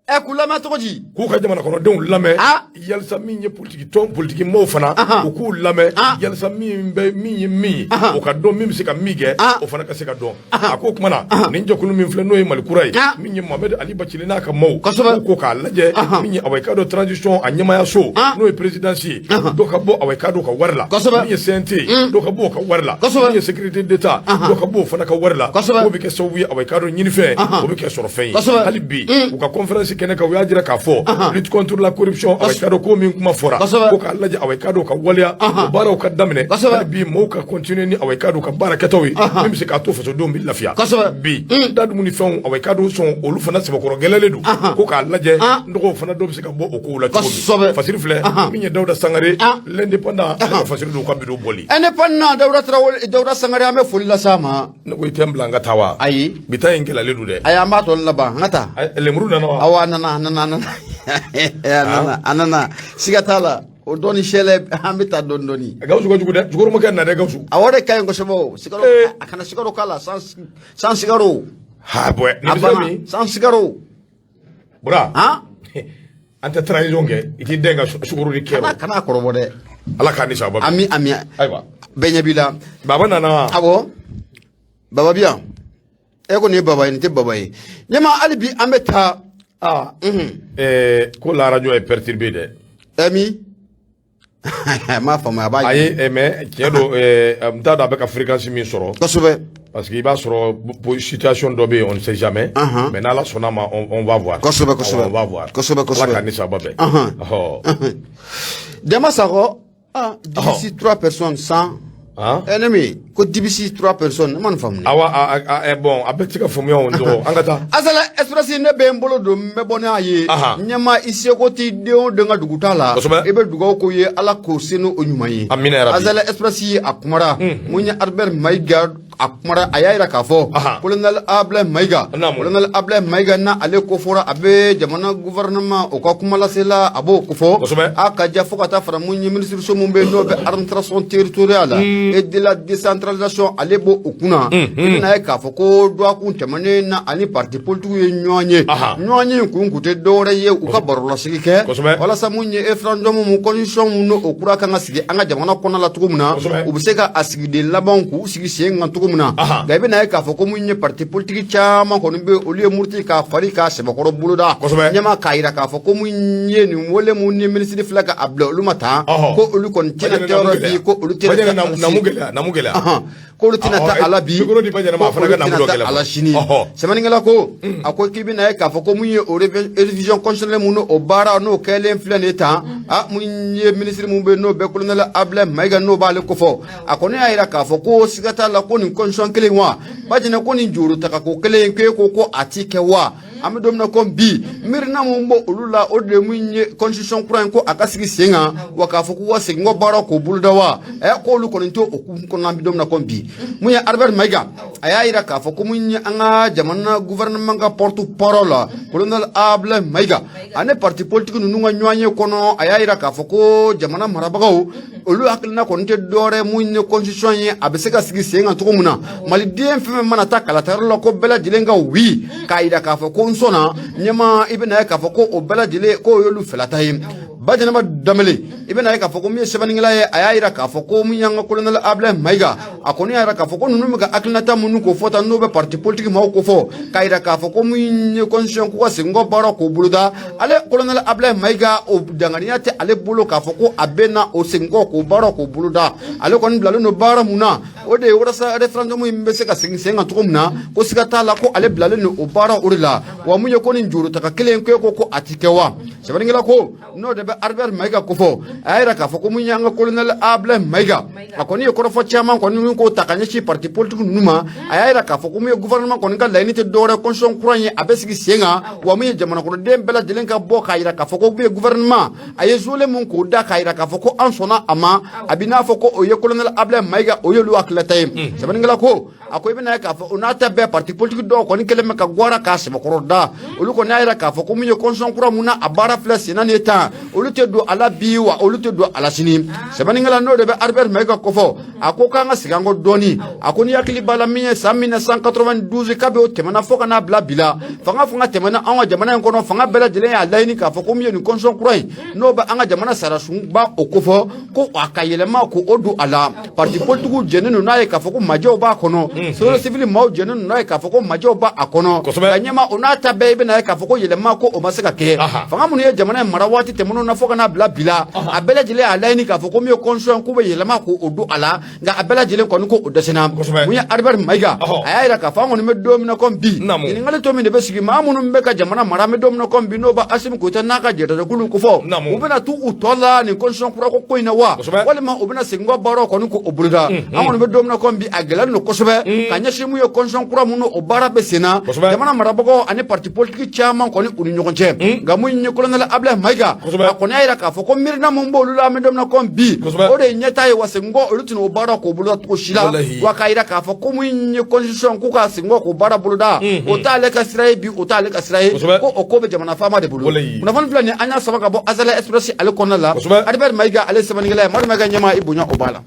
Ɛ, k'u lamɛn cogo di? K'u ka jamana kɔnɔdenw lamɛn, yalisa min ye politiki tɔn, politiki maaw fana, u k'u lamɛn, yalisa min bɛ min ye min ye, o ka dɔn, min bɛ se ka min kɛ, o fana ka se ka dɔn. A ko o tuma na nin jɛkulu min filɛ, n'o ye Mali kura ye, min ye Mohamed Ali Bacili n'a ka maaw, k'u ko k'a lajɛ min ye, awa i k'a dɔn, transition a ɲɛmaayaso, n'o ye présidence ye, dɔ ka bɔ, awa i k'a dɔn, ka wari la, min ye CNT ye, dɔ ka bɔ o ka wari la, min ye sécurité d'État, dɔ ka bɔ o fana ka wari la, k'o bɛ kɛ sababu ye, awa i k'a dɔn, ɲinifɛn o bɛ kɛ sɔrɔfɛn ye. Hali bi u ka conférence kɛnɛ kan, u y'a jira k'a fɔ lutte contre la corruption, awa i k'a dɔn ko min kuma fɔra, ko k'a lajɛ, awa i k'a dɔn, ka waleya o baaraw ka daminɛ. Hali bi maaw ka continuer ni, awa i k'a dɔn, ka baara kɛtaw ye min bɛ se k'a to fasodenw bɛ lafiya. Bi da dumuni fɛnw, awa i k'a dɔn, sɔn olu fana sɛbɛkɔrɔ gɛlɛlen don, ko k'a lajɛ dɔgɔw fana dɔ bɛ se ka bɔ o kow la cogo min. Fasiri filɛ min ye Dawuda Sangare, l'Indépendant, ale ka fasiri don ka bidon bɔli. Indépendant, Dawuda Tarawele, Dawuda Sangare, an bɛ foli las'a ma. Ne ko i tɛ n bila n ka taa wa? Ayi. Bi ta in gɛlɛyalen don dɛ. Ayi, an b'a tɔ laban, an ka taa. Lemuru nana wa? Awɔ, a nana, a nana, a nana, a nana, a nana, siga t'a la. O dɔɔni sɛlɛ, an bɛ taa dɔɔni dɔɔni. Gawusu ka jugu dɛ, sukoromakɛ na dɛ, Gawusu. Awɔ, de ka ɲi kosɛbɛ. O sikaro, a kana sikaro k'a la, sans sikaro. Ha bɔɛ, nin A bɛ se banna. min? Sans sikaro. Bura. Han. An tɛ transition kɛ, i t'i den ka sukoro di kɛ. Kana kɔrɔbɔ dɛ. Ala k'a ni sababa. Ami, ami. Ayiwa. Bɛɛ ɲɛ b'i la. Baba nana wa? Awɔ, baba bi yan. E ko nin ye baba ye, nin tɛ baba ye. Ɲɛma, hali bi an bɛ taa. Ah, ko la radio est perturbée dɛ. Ɛ, min n m'a faamu, a b'a. Ayi, mais tiɲɛ don, n t'a dɔn a bɛ ka fréquence min sɔrɔ. Parce que i b'a sɔrɔ situation dɔ bɛ yen, on ne sait jamais. Mais n'Ala sɔnna ma, on va voir. Kosɛbɛ, kosɛbɛ. On va voir. Kosɛbɛ, kosɛbɛ. Ala k'an ni sababa bɛn. Dɛmɛ Sakɔ, ah, Dibisi, trois personnes sans. Ɛ, ne min ko Dibisi, trois personnes, ne ma nin faamu. Awa, bon, a bɛɛ tɛ se ka faamuya o dɔgɔ, an ka taa. Azala Express, ne bɛ n bolo don, n bɛ bɔ n'a ye. Ɲɛma, i seko t'i den o den ka dugu t'a la. I bɛ dugawu k'o ye, Ala k'o se n'o ɲuman ye. Amina yarabi. Azala Express, a kumara mun ye? Albert Mayiga, a kumara, a y'a jira k'a fɔ colonel Ablaye Mayiga, colonel Ablaye Mayiga, n'a ale ko fɔra, a bɛ jamana gouvernement o ka kumalasela, a b'o ko fɔ. A ka ja fo ka taa fara mun ye ministre so mun bɛ yen, n'o bɛ administration territoriale et de la décentralisation, ale b'o o kunna. I bɛna ye k'a fɔ ko dɔgɔkun tɛmɛnen na, ani parti politique ye ɲɔgɔn ye. Ɲɔgɔn ye kun tɛ dɔwɛrɛ ye, u ka barolasigi kɛ walasa mun ye référendum mun, constitution mun, n'o kura kan ka sigi an ka jamana kɔnɔ la cogo min na, u bɛ se ka a sigiden labanw k'u sigi sen kan cogo min na. Nka i bɛna ye k'a fɔ ko mun ye parti politique caman kɔni bɛ, olu ye muruti k'a fari k'a sɛbɛkɔrɔ boloda. Ɲɛma k'a jira k'a fɔ ko mun ye nin wele mun ni minisiri filɛ ka a bila olu ma tan, ko olu kɔni tɛna taa yɔrɔ bi, ko olu tɛna taa namu gɛlɛya, namu gɛlɛya. K'olu tɛna taa a la bi, ko olu tɛna taa a la sini. Sɛbɛnnikɛla ko, a ko k'i bɛna ye k'a fɔ ko mun ye o révision constitutionnelle mun, o baara n'o kɛlen filɛ nin ye tan, a mun ye minisiri mun bɛ yen, n'o bɛ colonel Ablaye Mayiga, n'o b'ale kofɔ, a kɔni y'a jira k'a fɔ ko siga t'a la ko nin constitution kelen wa, Bajinɛ, ko nin juru tagako kelen k'e ko a ti kɛ wa. An bɛ don min na ko bi, miirina mun b'o olu la, o de ye mun ye constitution kura in, ko a ka sigi sen kan wa, k'a fɔ k'u ka segin kɔ baara k'o boloda wa. Ɛ, k'olu kɔni t'o hukumu kɔnɔ. An bɛ don min na ko bi, mun ye Albert Mayiga, a y'a jira k'a fɔ ko mun ye an ka jamana gouvernement ka porte parole colonel Ablaye Mayiga ani parti politique ninnu ka ɲɔgɔn ye kɔnɔ, a y'a jira k'a fɔ ko jamana marabagaw olu hakilina kɔni tɛ dɔwɛrɛ mun ye constitution ye, a bɛ se ka sigi sen kan cogo min na, maliden fɛn fɛn mana taa kalatayɔrɔ la, ko bɛɛ lajɛlen ka oui k'a jira k'a fɔ ko n sɔnna. Ɲɛma, i bɛna ye k'a fɔ ko o bɛɛ lajɛlen k'o y'olu fɛlata ye. Bajɛnɛba Danbele, i bɛna ye k'a fɔ ko min ye sɛbɛnnikɛla ye, a y'a jira k'a fɔ ko min y'an ka colonel Ablaye Mayiga, a kɔni y'a jira k'a fɔ ko ninnu bɛ ka hakilinata minnu ko fɔ tan, n'o bɛ parti politique maaw ko fɔ, k'a jira k'a fɔ ko min ye constitution k'u ka segin kɔ baara k'o boloda, ale colonel Ablaye Mayiga, o danganiya tɛ ale bolo k'a fɔ ko a bɛ na o segin kɔ k'o baara k'o boloda. Ale kɔni bilalen don baara mun na, o de ye walasa référendum in bɛ se ka segin sen kan cogo min na, ko siga t'a la ko ale bilalen don o baara o de la. Wa mun ye ko nin jorotaga kelen ko a ti kɛ wa? Sɛbɛnnikɛla ko n'o de bɛ Albert Mayiga kofɔ, a y'a jira k'a fɔ ko mun y'an ka colonel Ablaye Mayiga, a kɔni ye kɔrɔfɔ caman kɔni k'o ta ka ɲɛsin parti politique ninnu ma. A y'a jira k'a fɔ ko mun ye gouvernement kɔni ka laɲini tɛ dɔwɛrɛ, constitution kura in a bɛ sigi sen kan. Wa mun ye jamanakɔnɔden bɛɛ lajɛlen ka bɔ k'a jira k'a fɔ ko mun ye gouvernement a ye zole mun k'o da k'a jira k'a fɔ ko an sɔnna a ma, a bɛ n'a fɔ ko o ye colonel Ablaye Mayiga, o y'olu hakilinata ye. Sɛbɛnnikɛla ko a ko i bɛna ye k'a fɔ o n'a ta bɛɛ, parti politique dɔw kɔni kɛlen bɛ ka gwara k'a sɛbɛkɔrɔ da. Olu kɔni y'a jira k'a fɔ ko mun ye constitution kura mun na a baara filɛ senna nin ye tan, olu tɛ don a la bi, wa olu tɛ don a la sini. Sɛbɛnnikɛla n'o de bɛ Albert Mayiga kofɔ, a ko k'an ka segin an kɔ dɔɔni. A ko ni hakili b'a la, min ye san 1992, kabi o tɛmɛna fo ka n'a bila bi la, fanga tɛmɛna an ka jamana in kɔnɔ, fanga bɛɛ lajɛlen y'a laɲini k'a fɔ ko min ye nin constitution kura in, n'o bɛ an ka jamana sariyasunba o kofɔ, ko a ka yɛlɛma ko o don a la. Parti politigiw jɛnnen don n'a ye k'a fɔ ko majɛw b'a kɔnɔ, société civile maaw jɛnnen don n'a ye k'a fɔ ko majɛw b'a kɔnɔ. Nka ɲɛma, o n'a ta bɛɛ, i bɛna ye k'a fɔ ko yɛlɛma ko o ma se ka kɛ. Fanga minnu ye jamana in mara waati tɛmɛnenw na fo ka n'a bila bi la, a bɛɛ lajɛlen y'a laɲini k'a fɔ ko min ye constitution k'u bɛ yɛlɛma ko o don a la, nka a bɛɛ lajɛlen kɔni ko o dɛsɛna. Mun ye Albert Mayiga, a y'a jira k'a fɔ an kɔni bɛ don min na komi bi, ɲininkali tɔ min de bɛ sigi, maa minnu bɛ ka jamana mara an bɛ don min na komi bi, n'o bɛ Asimi Goyita n'a ka jɛkulu kofɔ, u bɛna to u tɔ la nin constitution kura ko in na wa, walima u bɛna segin kɔ baaraw kɔni ko o boloda? An kɔni bɛ don min na komi bi, a gɛlɛyalen don kosɛbɛ ka ɲɛsin mun ye constitution kura minnu o baara bɛ sen na, jamana marabagaw ani parti politique caman kɔni u ni ɲɔgɔn cɛ. Nka mun ye colonel Ablaye Mayiga, a kɔni y'a jira k'a fɔ ko miirina mun b'olu la an bɛ don min na komi bi, o de ye ɲɛtaa ye, wa segin kɔ olu tɛna o baara k'o boloda cogo si la. Wa k'a jira k'a fɔ ko mun ye constitution k'u ka segin kɔ k'o baara boloda, o t'ale ka sira ye bi, o t'ale ka sira ye, ko o ko bɛ jamana faama de bolo. Kunnafoni filɛ nin, an y'a sama ka bɔ Azalaï Express ale kɔnɔna la. Albert Mayiga ale sɛbɛnnikɛla ye, Madu Mayiga ɲɛmaa, i bonya o b'a la.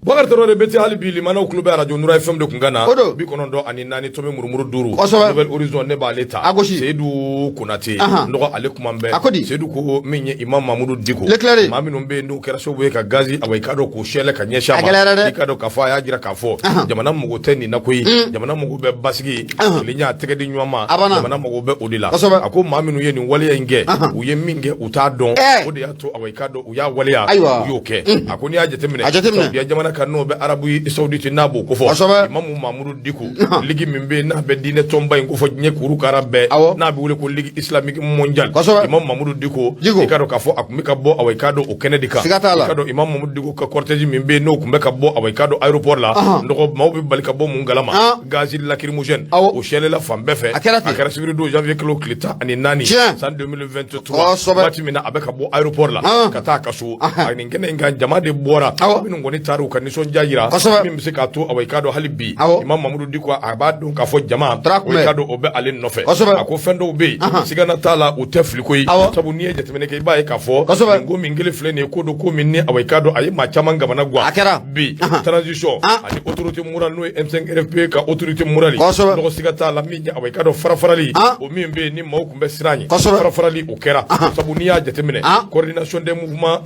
Bubakari Tarawele bɛ hali bi limanaw tulo bɛ arajo Nura FM de kun kan na, 94 tomi murumuru 5. Nouvel Horizon ne b'ale ta. A gosi. Seyidu Konate nɔgɔ ale kuma bɛɛ. A ko di? Seyidu ko min ye Imam Mamudu Diko. L'éclairé. Maa minnu bɛ yen n'u kɛra sababu ye ka gazi awa i k'a dɔn k'o sɛlɛ ka ɲɛsin a ma. A gɛlɛyara dɛ. I k'a dɔn k'a fɔ a y'a jira k'a fɔ jamana mago tɛ nin na koyi. Jamana mago bɛ basigi, kelenya, tɛgɛ di ɲɔgɔn ma. A banna. Jamana mago bɛ o de la. A ko maa minnu ye nin waleya in kɛ, u ye min kɛ u t'a dɔn. O de y'a to awa i k'a dɔn u y'a waleya. Ayiwa. U y'o kɛ. A ko n'i y'a jateminɛ. A jateminɛ. Saudiya jamana kan n'o bɛ Arabie Saoudite n'a b'o kofɔ. Imamu Mamudu Diko. Ligue min bɛ yen n'a bɛ diinɛ tɔnba in kofɔ diɲɛ kurukara bɛɛ. N'a bɛ wele ko Ligue islamique mondiale. Imam Mamudu Diko. Diko. I k'a dɔn k'a fɔ a tun bɛ ka bɔ awa i k'a dɔn o kɛnɛ de kan. Siga t'a la. I k'a dɔn Imam Mamudu Diko ka cortège min bɛ yen n'o tun bɛ ka bɔ awa i k'a dɔn aéroport la. Nɔgɔ maaw bɛ bali ka bɔ mun kalama. Gazi lacrymogène. O sɛlɛla fan bɛɛ fɛ. A kɛra ten. A kɛra sibiri don janvier kalo tile 14. San 2023. Waati min na a bɛ ka bɔ aéroport la. Ka taa a ka so. A nin kɛnɛ in kan jama de bɔra. Minnu kɔni taara u ka nisɔndiya jira. Min bɛ se k'a to awa i k'a dɔn hali bi. Imam Mamudu Diko a b'a dɔn k'a fɔ jama. O i k'a dɔn o bɛ ale nɔfɛ. A ko fɛn dɔw bɛ yen. Sigana t'a la u tɛ fili koyi. Sabu n'i ye jateminɛ kɛ i b'a ye k'a fɔ. Nin ko min kelen filɛ nin ye ko don ko min ni awa i k'a dɔn a ye maa caman kamana gan. A kɛra. Bi transition ani autorité morale n'o ye M5 RFP ka autorité morale. Nɔgɔ siga t'a la min ye awa i k'a dɔn fara-farali. O min bɛ yen ni maaw tun bɛ siran ɲɛ. Fara-farali o kɛra. Sabu n'i y'a jateminɛ. Coordination des mouvements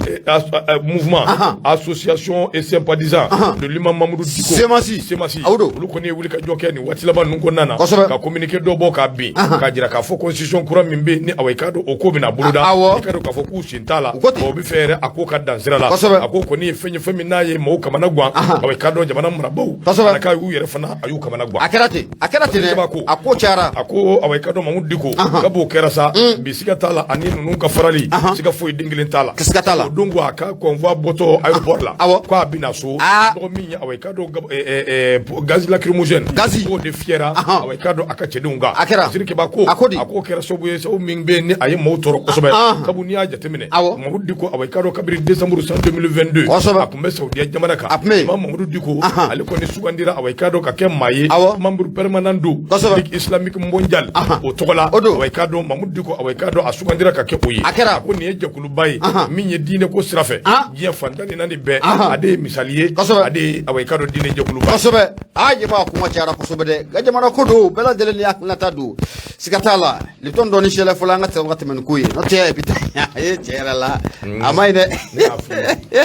mouvement association et sympathisants de l'imam Mamadou Dicko. CMAS. CMAS. Aw don. Olu kɔni ye wuli ka jɔ kɛ nin waati laban ninnu kɔnɔna na. Ka communiqué dɔ bɔ k'a bin. K'a jira k'a fɔ constitution kura min bɛ yen ni awa i k'a dɔn o ko bɛna boloda. I k'a dɔn k'a fɔ k'u sen t'a la. U ko ten. O bɛ fɛ yɛrɛ a ko ka dan sira la. A ko kɔni ye fɛn ye fɛn min n'a ye maaw kamana gan. Awa i k'a dɔn jamana marabaaw. K'a y'u yɛrɛ fana a y'u kamana gan. A kɛra ten. A kɛra ten dɛ. A ko cayara. A ko awa i k'a dɔn Mamudu Diko. Kab'o kɛra sa. Bi siga t'a la ani ninnu ka farali. Siga foyi den kelen t'a la. Siga t'a la. O don ko a ka convoi bɔtɔ aéroport la. K'a bɛna so. Mɔgɔ min ye awa i k'a dɔn gaz lacrymogène. Gazi. K'o de fiyɛra. Awa i k'a dɔn a ka cɛdenw kan. A kɛra. Sirikeba ko. A ko di? A k'o kɛra sababu ye sababu min bɛ yen ni a ye maaw tɔɔrɔ kosɛbɛ. Sabu n'i y'a jateminɛ. Mamudu Diko awa i k'a dɔn kabini décembre san 2022. A tun bɛ Saudiya jamana kan. A tun bɛ yen. Imam Mamudu Diko. Ale kɔni sugandira awa i k'a dɔn ka kɛ maa ye. Membre permanent don. Ligue islamique mondiale. O tɔgɔ la. O don. Awa i k'a dɔn Mamudu Diko awa i k'a dɔn a sugandira ka kɛ o ye. A kɛra. A ko nin ye jɛkuluba ye. Min ye diinɛ ko sira fɛ. Diɲɛ fan 14 bɛɛ. A de ye misali ye. A de ye awa i k'a dɔn diinɛ jɛkuluba. Kosɛbɛ. Aa ɲɛma, kuma cayara kosɛbɛ dɛ. Nka jamana ko don, bɛɛ lajɛlen ni hakilinata don. Siga t'a la, Lipton dɔɔni sɛlɛ fɔlɔ, an ka sɔrɔ ka tɛmɛ ni ko ye, n'o tɛ bi a ye tiɲɛ yɛrɛ la, a ma ɲi dɛ. Ne y'a f'i ye.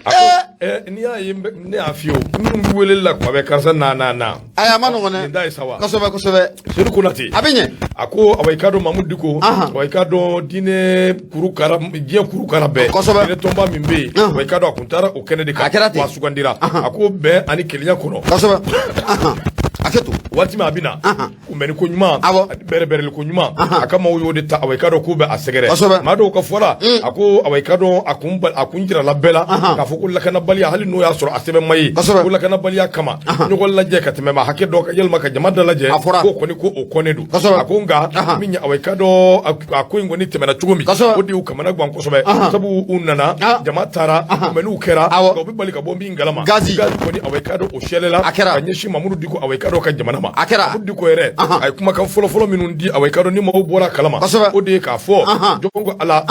A ko n'i y'a ye ne y'a f'i ye o, minnu bɛ weleli la kuma bɛɛ, karisa na na na. Ayi, a ma nɔgɔn dɛ. Nin da ye sa wa. Kosɛbɛ kosɛbɛ. Sedu Konate. A bɛ ɲɛ. A ko awa, i k'a dɔn Mamudu Diko, awa, i k'a dɔn diinɛ kurukara, diɲɛ kurukara bɛɛ. Diinɛ tɔnba min bɛ yen, awa, i k'a dɔn a kun taara o kɛnɛ de kan. A kɛra ten. Wa a sugandira. A ko bɛn ani kelenya kɔnɔ. Kosɛbɛ, a kɛ to. Waati min a bɛ na, kunbɛnni ko ɲuman, bɛrɛbɛrɛli ko ɲuman, a ka maaw y'o de ta. Awa, i k'a dɔn k'u bɛ a sɛgɛrɛ. Maa dɔw ka fɔ la, a ko awa, i k'a dɔn a kun jirala bɛɛ la k'a fɔ ko lakanabaliya, hali n'o y'a sɔrɔ a sɛbɛn ma ye, ko lakanabaliya kama ɲɔgɔn lajɛ ka tɛmɛ maa hakɛ dɔ kan, yalima ka jama dalajɛ, A fɔra. ko kɔni ko o kɔnnen don. A ko nka min ye, awa, i k'a dɔn a ko in kɔni tɛmɛna cogo min, o de y'u kamana gan kosɛbɛ, sabu u nana, jama taara, kunbɛnniw kɛra, nka u bɛ bali ka bɔ min kalama, Gazi. Gazi kɔni, awa, i k'a dɔn o sɛlɛla A kɛra. ka ɲɛsin Mamudu Diko, awa, i k'a dɔn ka jamana ma. A kɛra. Mamudu Diko yɛrɛ, a ye kumakan fɔlɔfɔlɔ minnu di, awa, i k'a dɔn ni maaw bɔra a kalama, o de ye k'a fɔ jɔn ko Ala,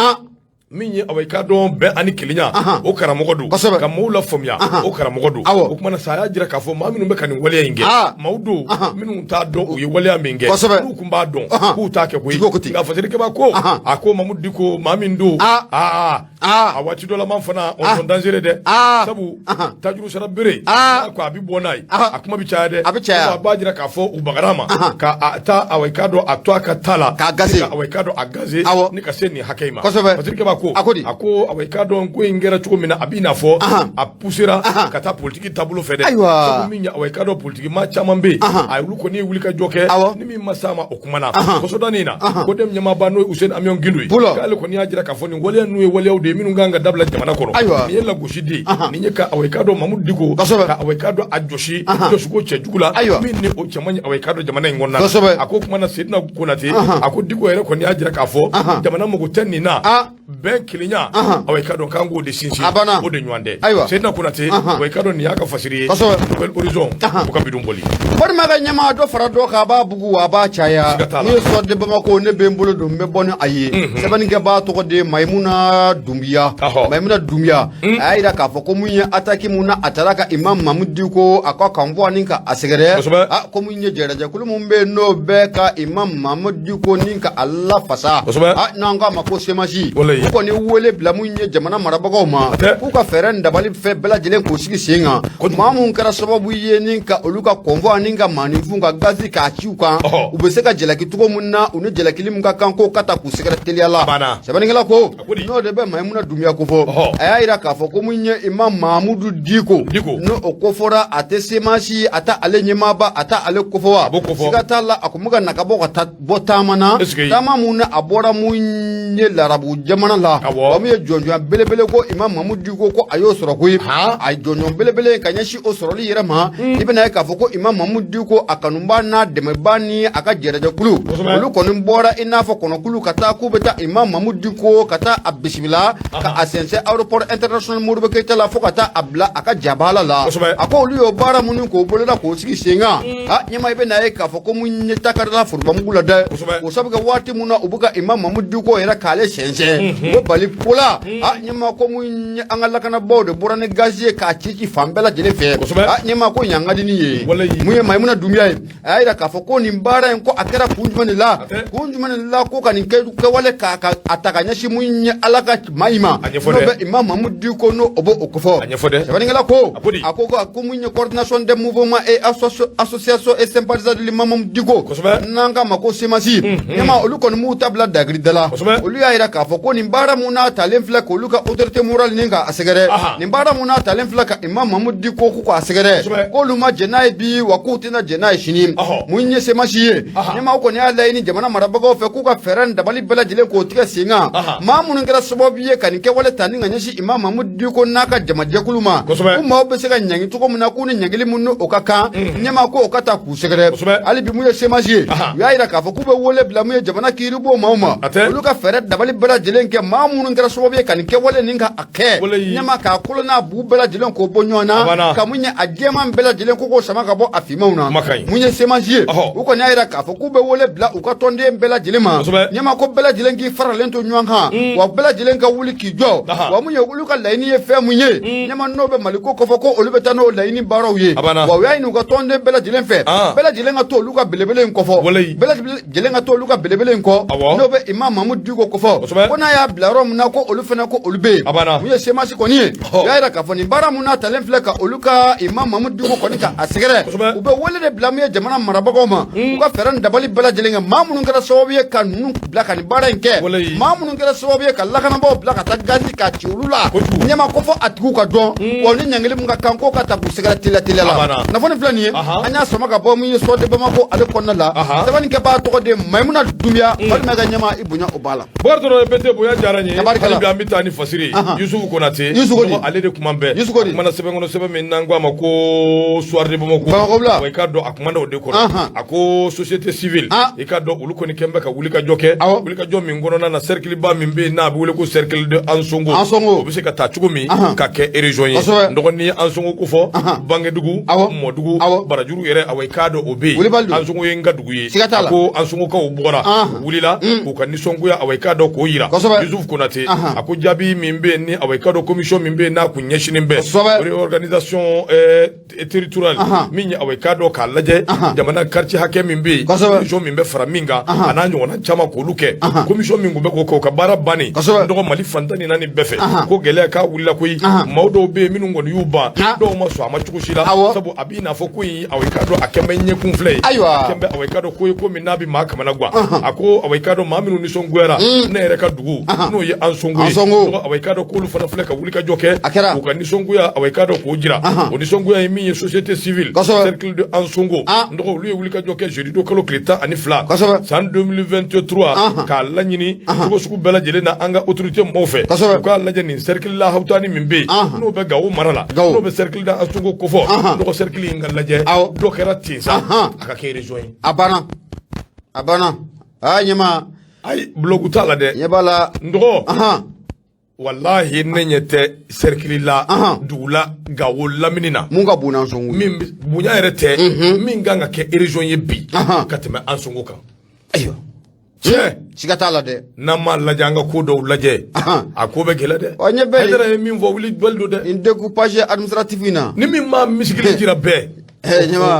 min ye, awa, i k'a dɔn bɛn ani kelenya, o karamɔgɔ don, ka maaw lafaamuya, o karamɔgɔ don. O kumana sa, a y'a jira k'a fɔ maa minnu bɛ ka nin waleya in kɛ, maaw don minnu t'a dɔn u ye waleya min kɛ. N'u kun b'a dɔn, k'u t'a kɛ koyi. Nka fasirikɛba ko, a ko Mamudu Diko, maa min don, aa, a waati dɔ la man fana on sont dangereux dɛ, sabu tajuru sara bere n'a ko a bɛ bɔ n'a ye, a kuma bɛ caya dɛ. A bɛ caya. A b'a jira k'a fɔ u bagara ma ka a ta, awa, i k'a dɔn a to a ka ta la K'a gaze. Awa, i k'a dɔn a gaze ni ka se nin hakɛ in ma. Fasirikɛba ko, A ko di? A ko, awa, i k'a dɔn ko in kɛra cogo min na, a b'i n'a fɔ a poussera ka taa politiki taabolo fɛ dɛ. Sabu min ye, awa, i k'a dɔn politiki maa caman bɛ yen, a olu kɔni ye wuli ka jɔ kɛ, ni min ma s'a ma, o kumana kɔsɔdani in na. Ko dem ɲɛmaaba, n'o ye Useni Amiɔn Gindo ye, k'ale kɔni y'a jira k'a fɔ nin waleya ninnu ye waleyaw de ye minnu kan ka dabila jamana kɔnɔ. Nin ye lagosi de ye, nin ye ka, awa, i k'a dɔn Mamudu Diko, ka, awa, i k'a dɔn a jɔsi jɔsiko cɛjugu la, min ni o cɛ man ɲi, awa, i k'a dɔn jamana in kɔnɔna na. A ko kuma na, Sedina Konate, a ko Diko yɛrɛ kɔni y'a jira k'a fɔ jamana mago tɛ nin na. Bɛn, kelenya, awa, i k'a dɔn k'an k'o de sinsin, A banna. o de ɲɔgɔn tɛ. Sedina Konate, awa, i k'a dɔn nin y'a ka fasiri ye. Nouvel Horizon, o ka bidon bɔli. Balima ka ɲɛmaa dɔ fara dɔ kan, a b'a bugu, a b'a caya. Siga t'a la. N'i ye Soir de Bamako, ne bɛ n bolo don, n bɛ bɔ ni a ye. Sɛbɛnnikɛbaa tɔgɔ de ye Mayimuna Dunbiya. Mayimuna Dunbiya, a y'a jira k'a fɔ ko mun ye attaque mun na a taara ka Imam Mamudu Diko a ka convoi ni ka a sɛgɛrɛ. A ko mun ye jɛrɛjɛkulu mun bɛ yen, n'o bɛ ka Imam Mamudu Diko ni ka a lafasa. A n'an k'a ma ko CMAS. U kɔni wele bila mun ye jamana marabagaw ma, k'u ka fɛɛrɛ ni dabali fɛn bɛɛ lajɛlen k'o sigi sen kan. Maa mun kɛra sababu ye ni ka olu ka convoi ni ka maaninfin ka gazi k'a ci u kan, u bɛ se ka jalaki cogo min na, u ni jalakili min ka kan, k'o ka ta k'u sɛgɛrɛ teliya la. Sɛbɛnnikɛla ko n'o de bɛ Mayimuna Dunbiya kofɔ, a y'a jira k'a fɔ ko mun ye Imam Mamudu Diko, n'o o kofɔra, a tɛ CMAS, a tɛ ale ɲɛmaaba, a tɛ ale kofɔ wa. Siga t'a la, a kun bɛ ka na ka bɔ ka taa bɔ taama na, taama mun na a bɔra mun ye larabu jamana la, wa mun ye jɔnjɔn belebele ko Imam Mamudu Diko ko a y'o sɔrɔ koyi. A jɔnjɔn belebele ka ɲɛsin o sɔrɔli yɛrɛ ma, i bɛna ye k'a fɔ ko Imam Mamudu Diko a kanubaa n'a dɛmɛbaa ni a ka jɛrɛjɛkulu, olu kɔni bɔra i n'a fɔ kɔnɔkulu ka taa k'u bɛ taa Imam Mamudu Diko ka taa a bisimila ka a sɛnsɛn aéroport international Modibo Keyita la, fo ka taa a bila a ka jabala la. A ko olu y'o baara minnu k'o boloda k'o sigi sen kan, a ɲɛma, i bɛna ye k'a fɔ ko mun ye takarila forobamugu la dɛ. O sabu kɛ waati mun na u bɛ ka Imam Mamudu Diko yɛrɛ k'ale sɛnsɛn, u bɛ bali ko la, a ɲɛma, ko mun ye an ka lakanabaaw de bɔra ni gazi ye k'a ci ci fan bɛɛ lajɛlen fɛ. A ɲɛma, ko ɲanga di ye mun ye Mayimuna Dunbiya ye, a y'a jira k'a fɔ ko nin baara in ko a kɛra kun jumɛn de la, kun jumɛn de la ko ka nin kɛwale k'a ka a ta ka ɲɛsin mun ye Ala ka maa in ma, n'o bɛ Imam Mamudu Diko, n'o o b'o kofɔ. Sɛbɛnnikɛla ko, a ko ko mun ye coordination des mouvements et associations et sympathisants de l'imam Mamudu Diko, n'an k'a ma ko CMAS, ɲɛma, olu kɔni m'u ta bila dagirida la. Olu y'a jira k'a fɔ ko nin baara mun n'a talen filɛ k'olu ka autorité morale nin k'a sɛgɛrɛ, nin baara mun n'a talen filɛ ka Imam Mamudu Diko k'u k'a sɛgɛrɛ, k'olu ma jɛn n'a ye bi, wa k'u tɛna jɛn n'a ye sini. Mun ye CMAS ye, ɲɛma kɔni y'a laɲini jamana marabagaw fɛ k'u ka fɛɛrɛ ni dabali bɛɛ lajɛlen k'o tigɛ sen kan, maa minnu kɛra sababu ye ka nin kɛwale ta ni ka ɲɛsin Imam Mamudu Diko n'a ka jamajɛkulu ma, k'u maaw bɛ se ka ɲangi cogo min na, k'u ni ɲangili min n'o ka kan, ɲɛma ko o ka ta k'u sɛgɛrɛ. Hali bi mun ye CMAS ye, u y'a jira k'a fɔ k'u bɛ wele bila mun ye jamana kiiribon maaw ma, olu ka fɛɛrɛ dabali bɛɛ lajɛlen kɛ. maa minnu kɛra sababu ye ka nin kɛwale nin ka a kɛ ɲɛma k'a kolo n'a bu bɛɛ lajɛlen k'o bɔ ɲɔgɔn na ka mun ye a jɛman bɛɛ lajɛlen ko k'o sama ka bɔ a finmanw na mun ye CMAS ye u kɔni y'a jira k'a fɔ k'u bɛ wele bila u ka tɔnden bɛɛ lajɛlen ma ɲɛma ko bɛɛ lajɛlen k'i faralen to ɲɔgɔn kan mm. wa bɛɛ lajɛlen ka wuli k'i jɔ wa mun ye olu ka laɲini ye fɛn mun ye mm. ɲɛma n'o bɛ maliko kofɔ ko olu bɛ taa n'o laɲini baaraw ye wa u y'a ɲini u ka tɔnden bɛɛ lajɛlen fɛ ah. bɛɛ lajɛlen ka to olu ka belebele in kofɔ bɛɛ lajɛlen ka to olu ka belebele in kɔ n'o bɛ imam Mamudu Diko kofɔ ko n'a y'a bila yɔrɔ min na ko olu fana ko olu bɛ yen mun ye CMAS kɔni ye u y'a jira k'a fɔ nin baara mun n'a talen filɛ ka olu ka imam Mamudu Diko kɔni ka a sɛgɛrɛ u bɛ wele de bila mun ye jamana marabagaw ma mm. u ka fɛɛrɛ ni dabali bɛɛ lajɛlen kɛ maa minnu kɛra sababu ye ka ninnu bila ka nin baara in kɛ maa minnu kɛra sababu ye ka lakanabaaw bila ka taa gazi k'a ci olu la ɲɛma ko fɔ a tigiw ka dɔn mm. wa ni ɲangili min ka kan k'o ka ta k'u sɛgɛrɛ teliya teliya la kunnafoni filɛ nin ye an y'a sama ka bɔ mun ye Soir de Bamako ale kɔnɔna la sɛbɛnnikɛbaa tɔgɔ de Mayimuna Dunbiya mm. walima ka ɲɛma i bonya o b'a la Bɔkari Tɔrɔ BT bonya diyara n ye hali bi an bɛ taa ni fasiri Yusufu Konate ale de kuma bɛɛ kumana sɛbɛn kɔnɔ sɛbɛn min n'an ko a ma ko Soir de Bamako wa i k'a dɔn a kumana o de kɔnɔ a ko société civile i k'a dɔn olu kɔni kɛn bɛ ka wulikajɔ kɛ wulikajɔ min kɔnɔna na cercle ba min bɛ yen n'a bɛ wele ko cercle de Ansongo o bɛ se ka taa cogo min ka kɛ région ye dɔgɔ n'i ye Ansongo ko fɔ Bangedugu Mɔdugu Barajuru yɛrɛ awa i k'a dɔn o bɛ yen Ansongo ye n ka dugu ye a ko Ansongokaw bɔra wulila k'u ka nisɔngoya awa i k'a dɔn k'o jira Yusufu Konate a ko jaabi min bɛ yen ni awa i k'a dɔn commission min bɛ yen n'a kun ɲɛsinnen bɛ réorganisation territoriale min ye awa i k'a dɔn k'a lajɛ jamana quartier hakɛ min bɛ yen région min bɛ fara min kan a n'a ɲɔgɔnna caman k'olu kɛ commission min tun bɛ k'o kɛ o ka baara bannen dɔgɔ Mali fan 14 bɛɛ fɛ ko gɛlɛya k'a wulila koyi maaw dɔw bɛ yen minnu kɔni y'u ban dɔw ma sɔn a ma cogo si la sabu a b'i n'a fɔ ko in awa i k'a dɔn a kɛn bɛ ɲɛkun filɛ ye ayiwa a kɛn bɛ awa i k'a dɔn ko ye ko min n'a bɛ maa kamana gan a ko awa i k'a dɔn maa minnu nisɔngoyara mm. ne yɛrɛ ka dugu n'o ye Ansongo ye awa i k'a dɔn k'olu fana filɛ ka wulikajɔ kɛ a k'u ka nisɔngoya awa i k'a dɔn k'o jira o nisɔngoya ye min ye société civile cercle de Ansongo n dɔgɔ olu ye wulikajɔ kɛ jeudi don kalo tile 12 san 2023 k'a laɲini cogo sugu bɛɛ lajɛlen na an ka autorité mɔgɔw fɛ u k'a lajɛ nin cercle lahawutani min bɛ yen n'o bɛ Gawo mara la n'o bɛ cercle de Ansongo kofɔ dɔgɔ cercle in ka lajɛ dɔ kɛra ten sa a ka kɛ région ye a banna a banna aa ɲɛma ayi blague t'a la dɛ ɲɛ b'a la n dɔgɔ walahi ne ɲɛ tɛ cercle la dugu la Gawo lamini na mun ka bon n'Ansongo min bonya yɛrɛ tɛ min kan ka kɛ région ye bi ka tɛmɛ Ansongo kan ayiwa tiɲɛ siga t'a la dɛ n'an m'a lajɛ an ka ko dɔw lajɛ a ko bɛ gɛlɛ dɛ ɔ ɲɛ bɛ Hayidara ye min fɔ wuli bali don dɛ nin découpage administratif in na ni min m'a misigili jira bɛɛ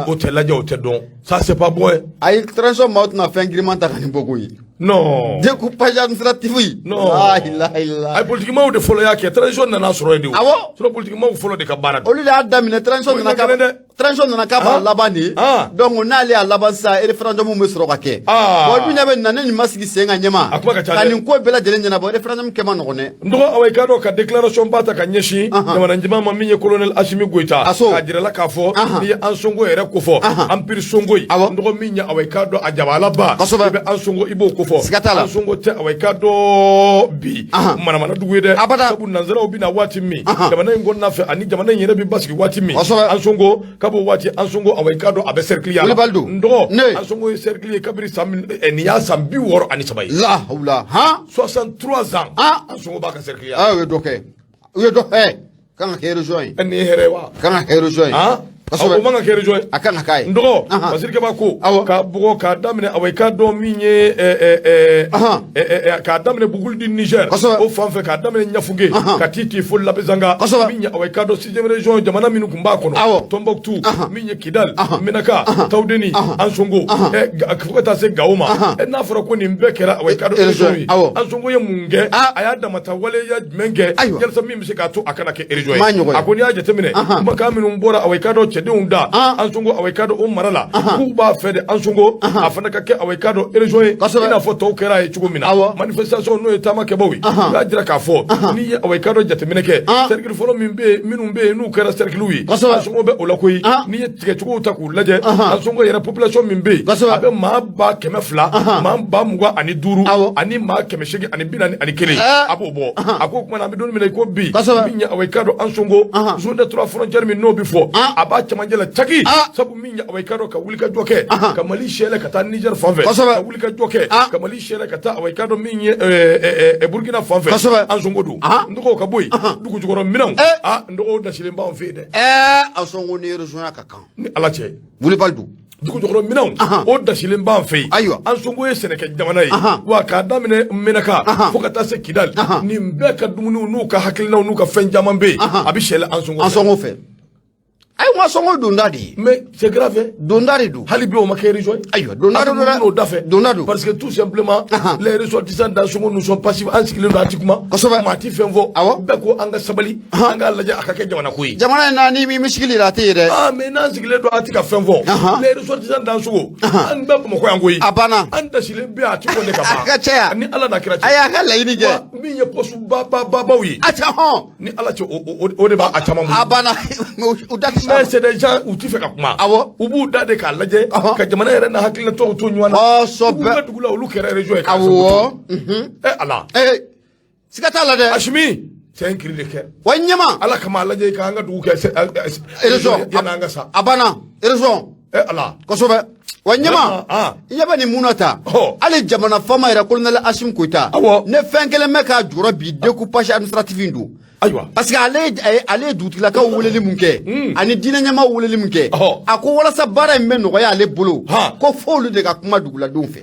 o tɛ lajɛ o tɛ dɔn ça c'est pas bon ayi transition maaw tɛna fɛn giriman ta ka nin bɔ koyi non découpage administratif in non la ilaha illallah ayi politikimaw de fɔlɔ y'a kɛ transition nana sɔrɔ yen de o awɔ sinon politikimaw fɔlɔ de ka baara don olu de y'a daminɛ transition nana ka dɛ transition nana k'a b'a laban de donc n'ale y'a laban sisan référendum bɛ sɔrɔ ka kɛ bon dun ɲɛ bɛ nin na ne nin ma sigi sen kan ɲɛma a kuma ka ca ka nin ko bɛɛ lajɛlen ɲɛnabɔ référendum kɛ man nɔgɔn dɛ n dɔgɔ awa i k'a dɔn ka déclaration ba ta ka ɲɛsin jamana ɲɛmaa ma min ye colonel Asimi Goyita k'a jira la k'a fɔ n'i ye Ansongo yɛrɛ kofɔ empire Songoyi n dɔgɔ min ye awa i k'a dɔn a jabalaba i bɛ Ansongo i b'o kofɔ Ansongo tɛ awa i k'a dɔn bi manamana dugu ye dɛ sabu nanzaraw bɛ na waati min jamana in kɔnɔna fɛ ani jamana in yɛrɛ bɛ basigi waati min Ansongo kab'o waati Ansongo awa i k'a dɔn a bɛ cercle ya la n dɔgɔ Ansongo ye cercle ye kabiri san nin y'a san 63 ye la hawula han 63 ans Ansongo b'a ka cercle ya la u ye dɔ kɛ u ye dɔ kɛ kan ka kɛ région ye nin ye hɛrɛ wa kan ka kɛ région ye o man ka kɛ région ye a kan ka k'a ye n dɔgɔ Fasirikɛba ko ka bugɔ k'a daminɛ awa i k'a dɔn min ye k'a daminɛ Boucle du Niger o fan fɛ k'a daminɛ Ɲafunke ka t'i ti fo Labezanga min ye awa i k'a dɔn sixième région jamana minnu tun b'a kɔnɔ Tombouctou min ye Kidal Menaka Tawudeni Ansongo fo ka taa se Gawo ma n'a fɔra ko nin bɛɛ kɛra awa i k'a dɔn région ye Ansongo ye mun kɛ a y'a damata waleya jumɛn kɛ yalasa min bɛ se k'a to a kana kɛ région ye a ko n'i y'a jateminɛ kumakan minnu bɔra awa i k'a dɔn cɛdenw da Ansongo awa i k'a dɔn o mara la k'u b'a fɛ de Ansongo a fana ka kɛ awa i k'a dɔn région ye i n'a fɔ tɔw kɛra ye cogo min na manifestation n'o ye taamakɛbaw ye u y'a jira k'a fɔ n'i ye awa i k'a dɔn jateminɛ kɛ cercle fɔlɔ min bɛ yen minnu bɛ yen n'u kɛra cercle ye Ansongo bɛ o la koyi n'i ye tigɛcogow ta k'u lajɛ Ansongo yɛrɛ population min bɛ yen a bɛ maa 200,000 maa 25,000 ani maa 841 a b'o bɔ a ko o tuma na an bɛ don min na i ko bi min ye awa i k'a dɔn Ansongo zone des trois frontières min n'o bɛ fɔ a b'a cɛmancɛ la caki sabu min ye awa i k'a dɔn ka wulikajɔ kɛ ka Mali sɛlɛ ka taa Niger fan fɛ ka wulikajɔ kɛ ka Mali sɛlɛ ka taa awa i k'a dɔn min ye Burkina fan fɛ Ansongo don n dɔgɔw ka bɔ yen dugujukɔrɔ minɛnw n dɔgɔw dasilen b'anw fɛ yen dɛ. Ansongo ni région ka kan. Ni Ala cɛ. Wulibali don. Dugujukɔrɔ minɛnw o dasilen b'an fɛ yen. Ayiwa. Ansongo ye sɛnɛkɛ jamana ye wa k'a daminɛ Menaka fo ka taa se Kidali, nin bɛɛ ka dumuniw n'u ka hakilinaw n'u ka fɛn caman bɛ yen, a bɛ sɛlɛ Ansongo fɛ. Ansongo fɛ. Ayiwa, Ansongo donda de ye. Mais c'est grave. Donda de don. Hali bi o ma kɛ région ye. Ayiwa, donda don dɛ. O da fɛ. Donda don. Parce que tout simplement les ressortissants d'Ansongo nous sont passifs, an sigilen don, an ti kuma. Maa ti fɛn fɔ. Bɛɛ ko an ka sabali, an k'a lajɛ a ka kɛ jamana ko ye. Jamana in na, ni mi sigili la, a tɛ yen dɛ. Ah, mais n'an sigilen don, an ti ka fɛn fɔ. Les ressortissants d'Ansongo, an bɛ Bamakɔ yan koyi. A banna. An dasilen bɛ yan, a ti kɔn de ka ban. A ka caya. Ni Ala n'a kira cɛ. A y'a ka laɲini kɛ. Min ye poste ba ba ba baw ye. A cɛ hɔn. Ni Ala cɛ, o de b'a caman bolo. A banna. U da tɛ. Mais c'est des gens, u ti fɛ ka kuma. U b'u da de k'a lajɛ ka jamana yɛrɛ n'a hakilinatɔw to ɲɔgɔn na. U b'u ka dugu la, olu kɛra région ye. Ɛ Ala. Siga t'a la dɛ. Assimi, c'est un cri de cœur. Wa ɲɛma. Ala kama, a lajɛ k'an ka dugu kɛ région. Yanni an ka sa. A banna, région. Ɛ Ala. Kosɛbɛ. Wa ɲɛma, i ɲɛ bɛ nin mun na ta, hali jamana faama yɛrɛ, colonel Assimi Goïta, ne fɛn kelen bɛ k'a jɔrɔ bi, découpage administratif in don. Ayiwa. Parce que ale ye dugutigilakaw weleli mun kɛ ani diinɛ ɲɛmaaw weleli mun kɛ, a ko walasa baara in bɛ nɔgɔya ale bolo, ko f'olu de ka kuma duguladenw fɛ.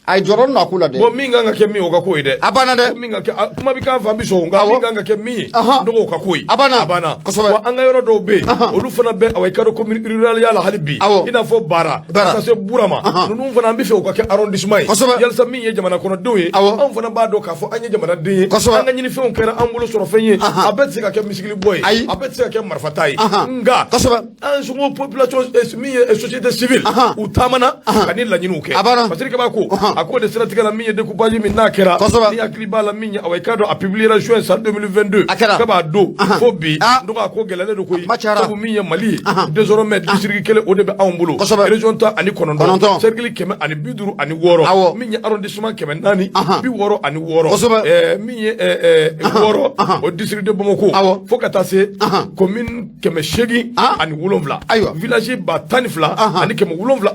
A ye jɔrɔ nɔ a ko la dɛ. Bon, min kan ka kɛ min, o ka ko ye dɛ. A banna dɛ. Min ka kɛ, kuma bɛ k'an fɛ, an bɛ sɔn, nka min kan ka kɛ min ye, dɔgɔw ka ko ye. A banna. A banna. Kosɛbɛ. Wa an ka yɔrɔ dɔw bɛ yen, olu fana bɛ awa i ka dɔn commune rurale ya la hali bi. I n'a fɔ Bara. Ka taa se Burama. Ninnu fana, an bɛ fɛ u ka kɛ arrondissement ye. Kosɛbɛ. Yalisa min ye jamana kɔnɔdenw ye. Anw fana b'a dɔn k'a fɔ an ye jamanaden ye. Kosɛbɛ. An ka ɲinifɛnw kɛra an bolo sɔrɔ fɛn ye. A bɛɛ tɛ se ka kɛ misigili bɔ ye. Ayi. A bɛɛ tɛ se ka kɛ marifata ye. Nka. Kosɛbɛ. Ansongo population, min ye société civile, u taamana ka ni laɲiniw kɛ. A banna. Parce que kaba ko a ko de siratigɛ la, min ye découpage min n'a kɛra, ni hakili b'a la, min ye awa i k'a dɔn a publiera juin san 2022. A kɛra. Kaba don fo bi, donc a ko gɛlɛyalen don koyi. Sabu min ye Mali ye, désormais district kelen o de bɛ anw bolo. Région 19, cercle 156, min ye arrondissement 466, min ye 6 o district de Bamako, fo ka taa se commune 807. Ayiwa. Village 12,712,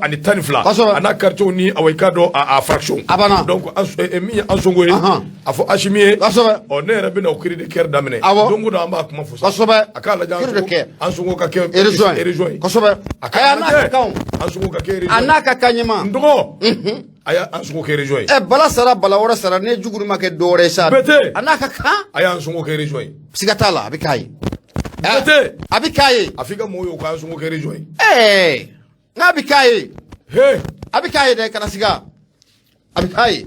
a n'a quartier ni awa i k'a dɔn a fraction. A banna. Donc min ye Ansongo ye, a fɔ Assimi ye. Kosɛbɛ. Ɔ, ne yɛrɛ bɛna o cri de cœur daminɛ. Awɔ. Don o don an b'a kuma fɔ sa. Kosɛbɛ. A k'a lajɛ. Cri de cœur. Ansongo ka kɛ région ye. Région ye. Kosɛbɛ. A k'a lajɛ. Ansongo ka kɛ région ye. A n'a ka kan ɲɛma. N dɔgɔ. A y'a Ansongo kɛ région ye. Ɛ, bala sara, bala wɛrɛ sara, ne juguru ma kɛ dɔwɛrɛ ye sa. Bɛtɛ. A n'a ka kan. A y'a Ansongo kɛ région ye. Siga t'a la, a bɛ k'a ye. Bɛtɛ. A bɛ k'a ye. A f'i ka mɔgɔw ye u ka Ansongo kɛ région ye. Ɛɛ, n'a bɛ k'a ye. He. A bɛ k'a ye dɛ, kana siga. A bɛ k'a ye.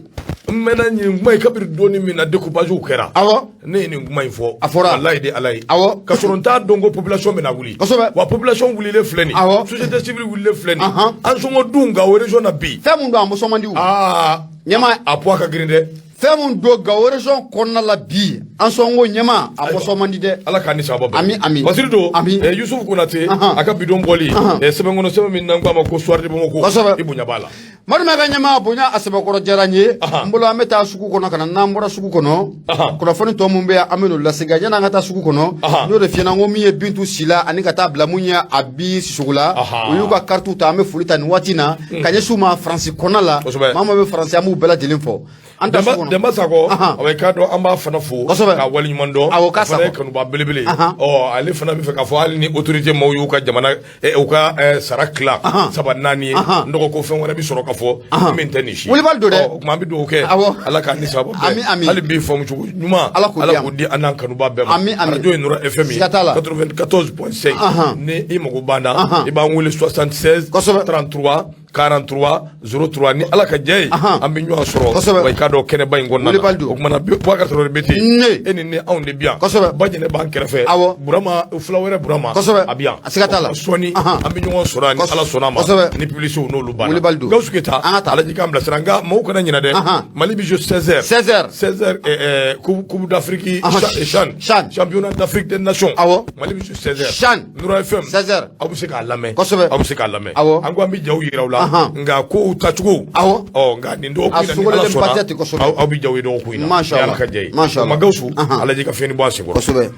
N mɛnna nin kuma in kabiri donni min na découpage kɛra. Awɔ. Ne ye nin kuma in fɔ. A fɔra. Walayi de Ala ye. Awɔ. Ka sɔrɔ n t'a dɔn ko population bɛna wuli. Kosɛbɛ. Wa population wulilen filɛ nin. Awɔ. Société civile wulilen filɛ nin. Ansongo Ansongo dun Gao région na bi. Fɛn mun don, a mɔsɔn man di o. Aa. Ɲɛma. A poids ka girin dɛ. Fɛn mun don Gao région kɔnɔna la bi, Ansongo ɲɛma, a mɔsɔn man di dɛ. Ala k'an ni sababa bɛn. Ami, ami. Wasiri don. Ami. Yusuf Konate, a ka bidon bɔli. Sɛbɛn kɔnɔ, sɛbɛn min n'an ko a ma ko Soir de Bamako. Kosɛbɛ. I bonya b'a la. Madu ka ɲɛma bonya a sɛbɛkɔrɔ diyara n ye. N bolo, an bɛ taa sugu kɔnɔ ka na. N'an bɔra sugu kɔnɔ, kunnafoni tɔ mun bɛ yan, an bɛ n'o lase. Nka yanni an ka taa sugu kɔnɔ, n y'o de f'i ɲɛna, n ko min ye Bintu Sila ani ka taa bila mun ye a bi Sisoko la, u y'u ka karitiw ta. An bɛ foli ta nin waati in na ka ɲɛsin u ma Faransi kɔnɔna la. Maa maa bɛ Faransi, an b'u bɛɛ lajɛlen fɔ. An ta sugu kɔnɔ. Denba Sakɔ, a bɛ k'a dɔn, an b'a fana fo Kosɛbɛ. k'a waleɲuman dɔn. Awɔ, k'a O fana ye Sakɔ. kanuba belebele ye. Ɔ, ale fana bɛ fɛ k'a fɔ hali ni autorité maaw y'u ka jamana u ka sara tila saba naani ye, n dɔgɔ ko fɛn wɛrɛ bɛ sɔrɔ ka fɔ min tɛ nin si. Wulibali don dɛ. Ɔ, o tuma an bɛ dugawu kɛ. Awɔ. Ala k'an ni sababa bɛn. Ami, ami. Hali bi faamu cogo ɲuman. Ala k'o di Ala an k'o di an n'an kanuba bɛɛ ma. Ami, ami. Radio ye Nura FM ye. Siga t'a la. 94.5. Ni i mago b'an na, i b'an wele 76 Kosɛbɛ. 33 43 03. Ni Ala ka jɛ ye, an bɛ ɲɔgɔn sɔrɔ. Kosɛbɛ. Wa i k'a dɔn kɛnɛba in kɔnɔna Wulibali na, don. o kumana Bubakari Tarawele bɛ ten. Ne. E ni ne, anw de bi yan. Kosɛbɛ. Bajɛnɛ b'an kɛrɛfɛ. Awɔ. Burama fula wɛrɛ, Burama. Kosɛbɛ. A bi yan. A siga t'a la. O sɔɔni an bɛ ɲɔgɔn sɔrɔ yan ni Ala sɔnna a ma. Kosɛbɛ. Ni publicité n'olu banna. Wulibali don. Gawusu Keyita. An ka taa. Alaji k'an bilasira, nka maaw kana ɲinɛ dɛ. Mali bɛ jouer 16h. 16 heures. 16h, Coupe d'Afrique, CHAN. CHAN. Championnat d'Afrique des Nations. Awɔ. Mali bɛ jouer 16h. CHAN. Nura FM. 16 heures. Aw bɛ se k'a lamɛn. Kosɛbɛ. Aw bɛ se k'a lamɛn. Awɔ. An ko an bɛ jaw yira aw la. Nka kow tacogo. Awɔ. Ɔ, nka nin dɔgɔkun A in na, ni Ala sogolen ba tɛ ten sɔnna, kosɛbɛ. aw bɛ jaw ye dɔgɔkun in na. Masha Ni Ala Allah. ka jɛ ye. Masha Allah. O ma Gawusu, Alaji ka fiɲɛ bɔ a senkɔrɔ. Kosɛbɛ.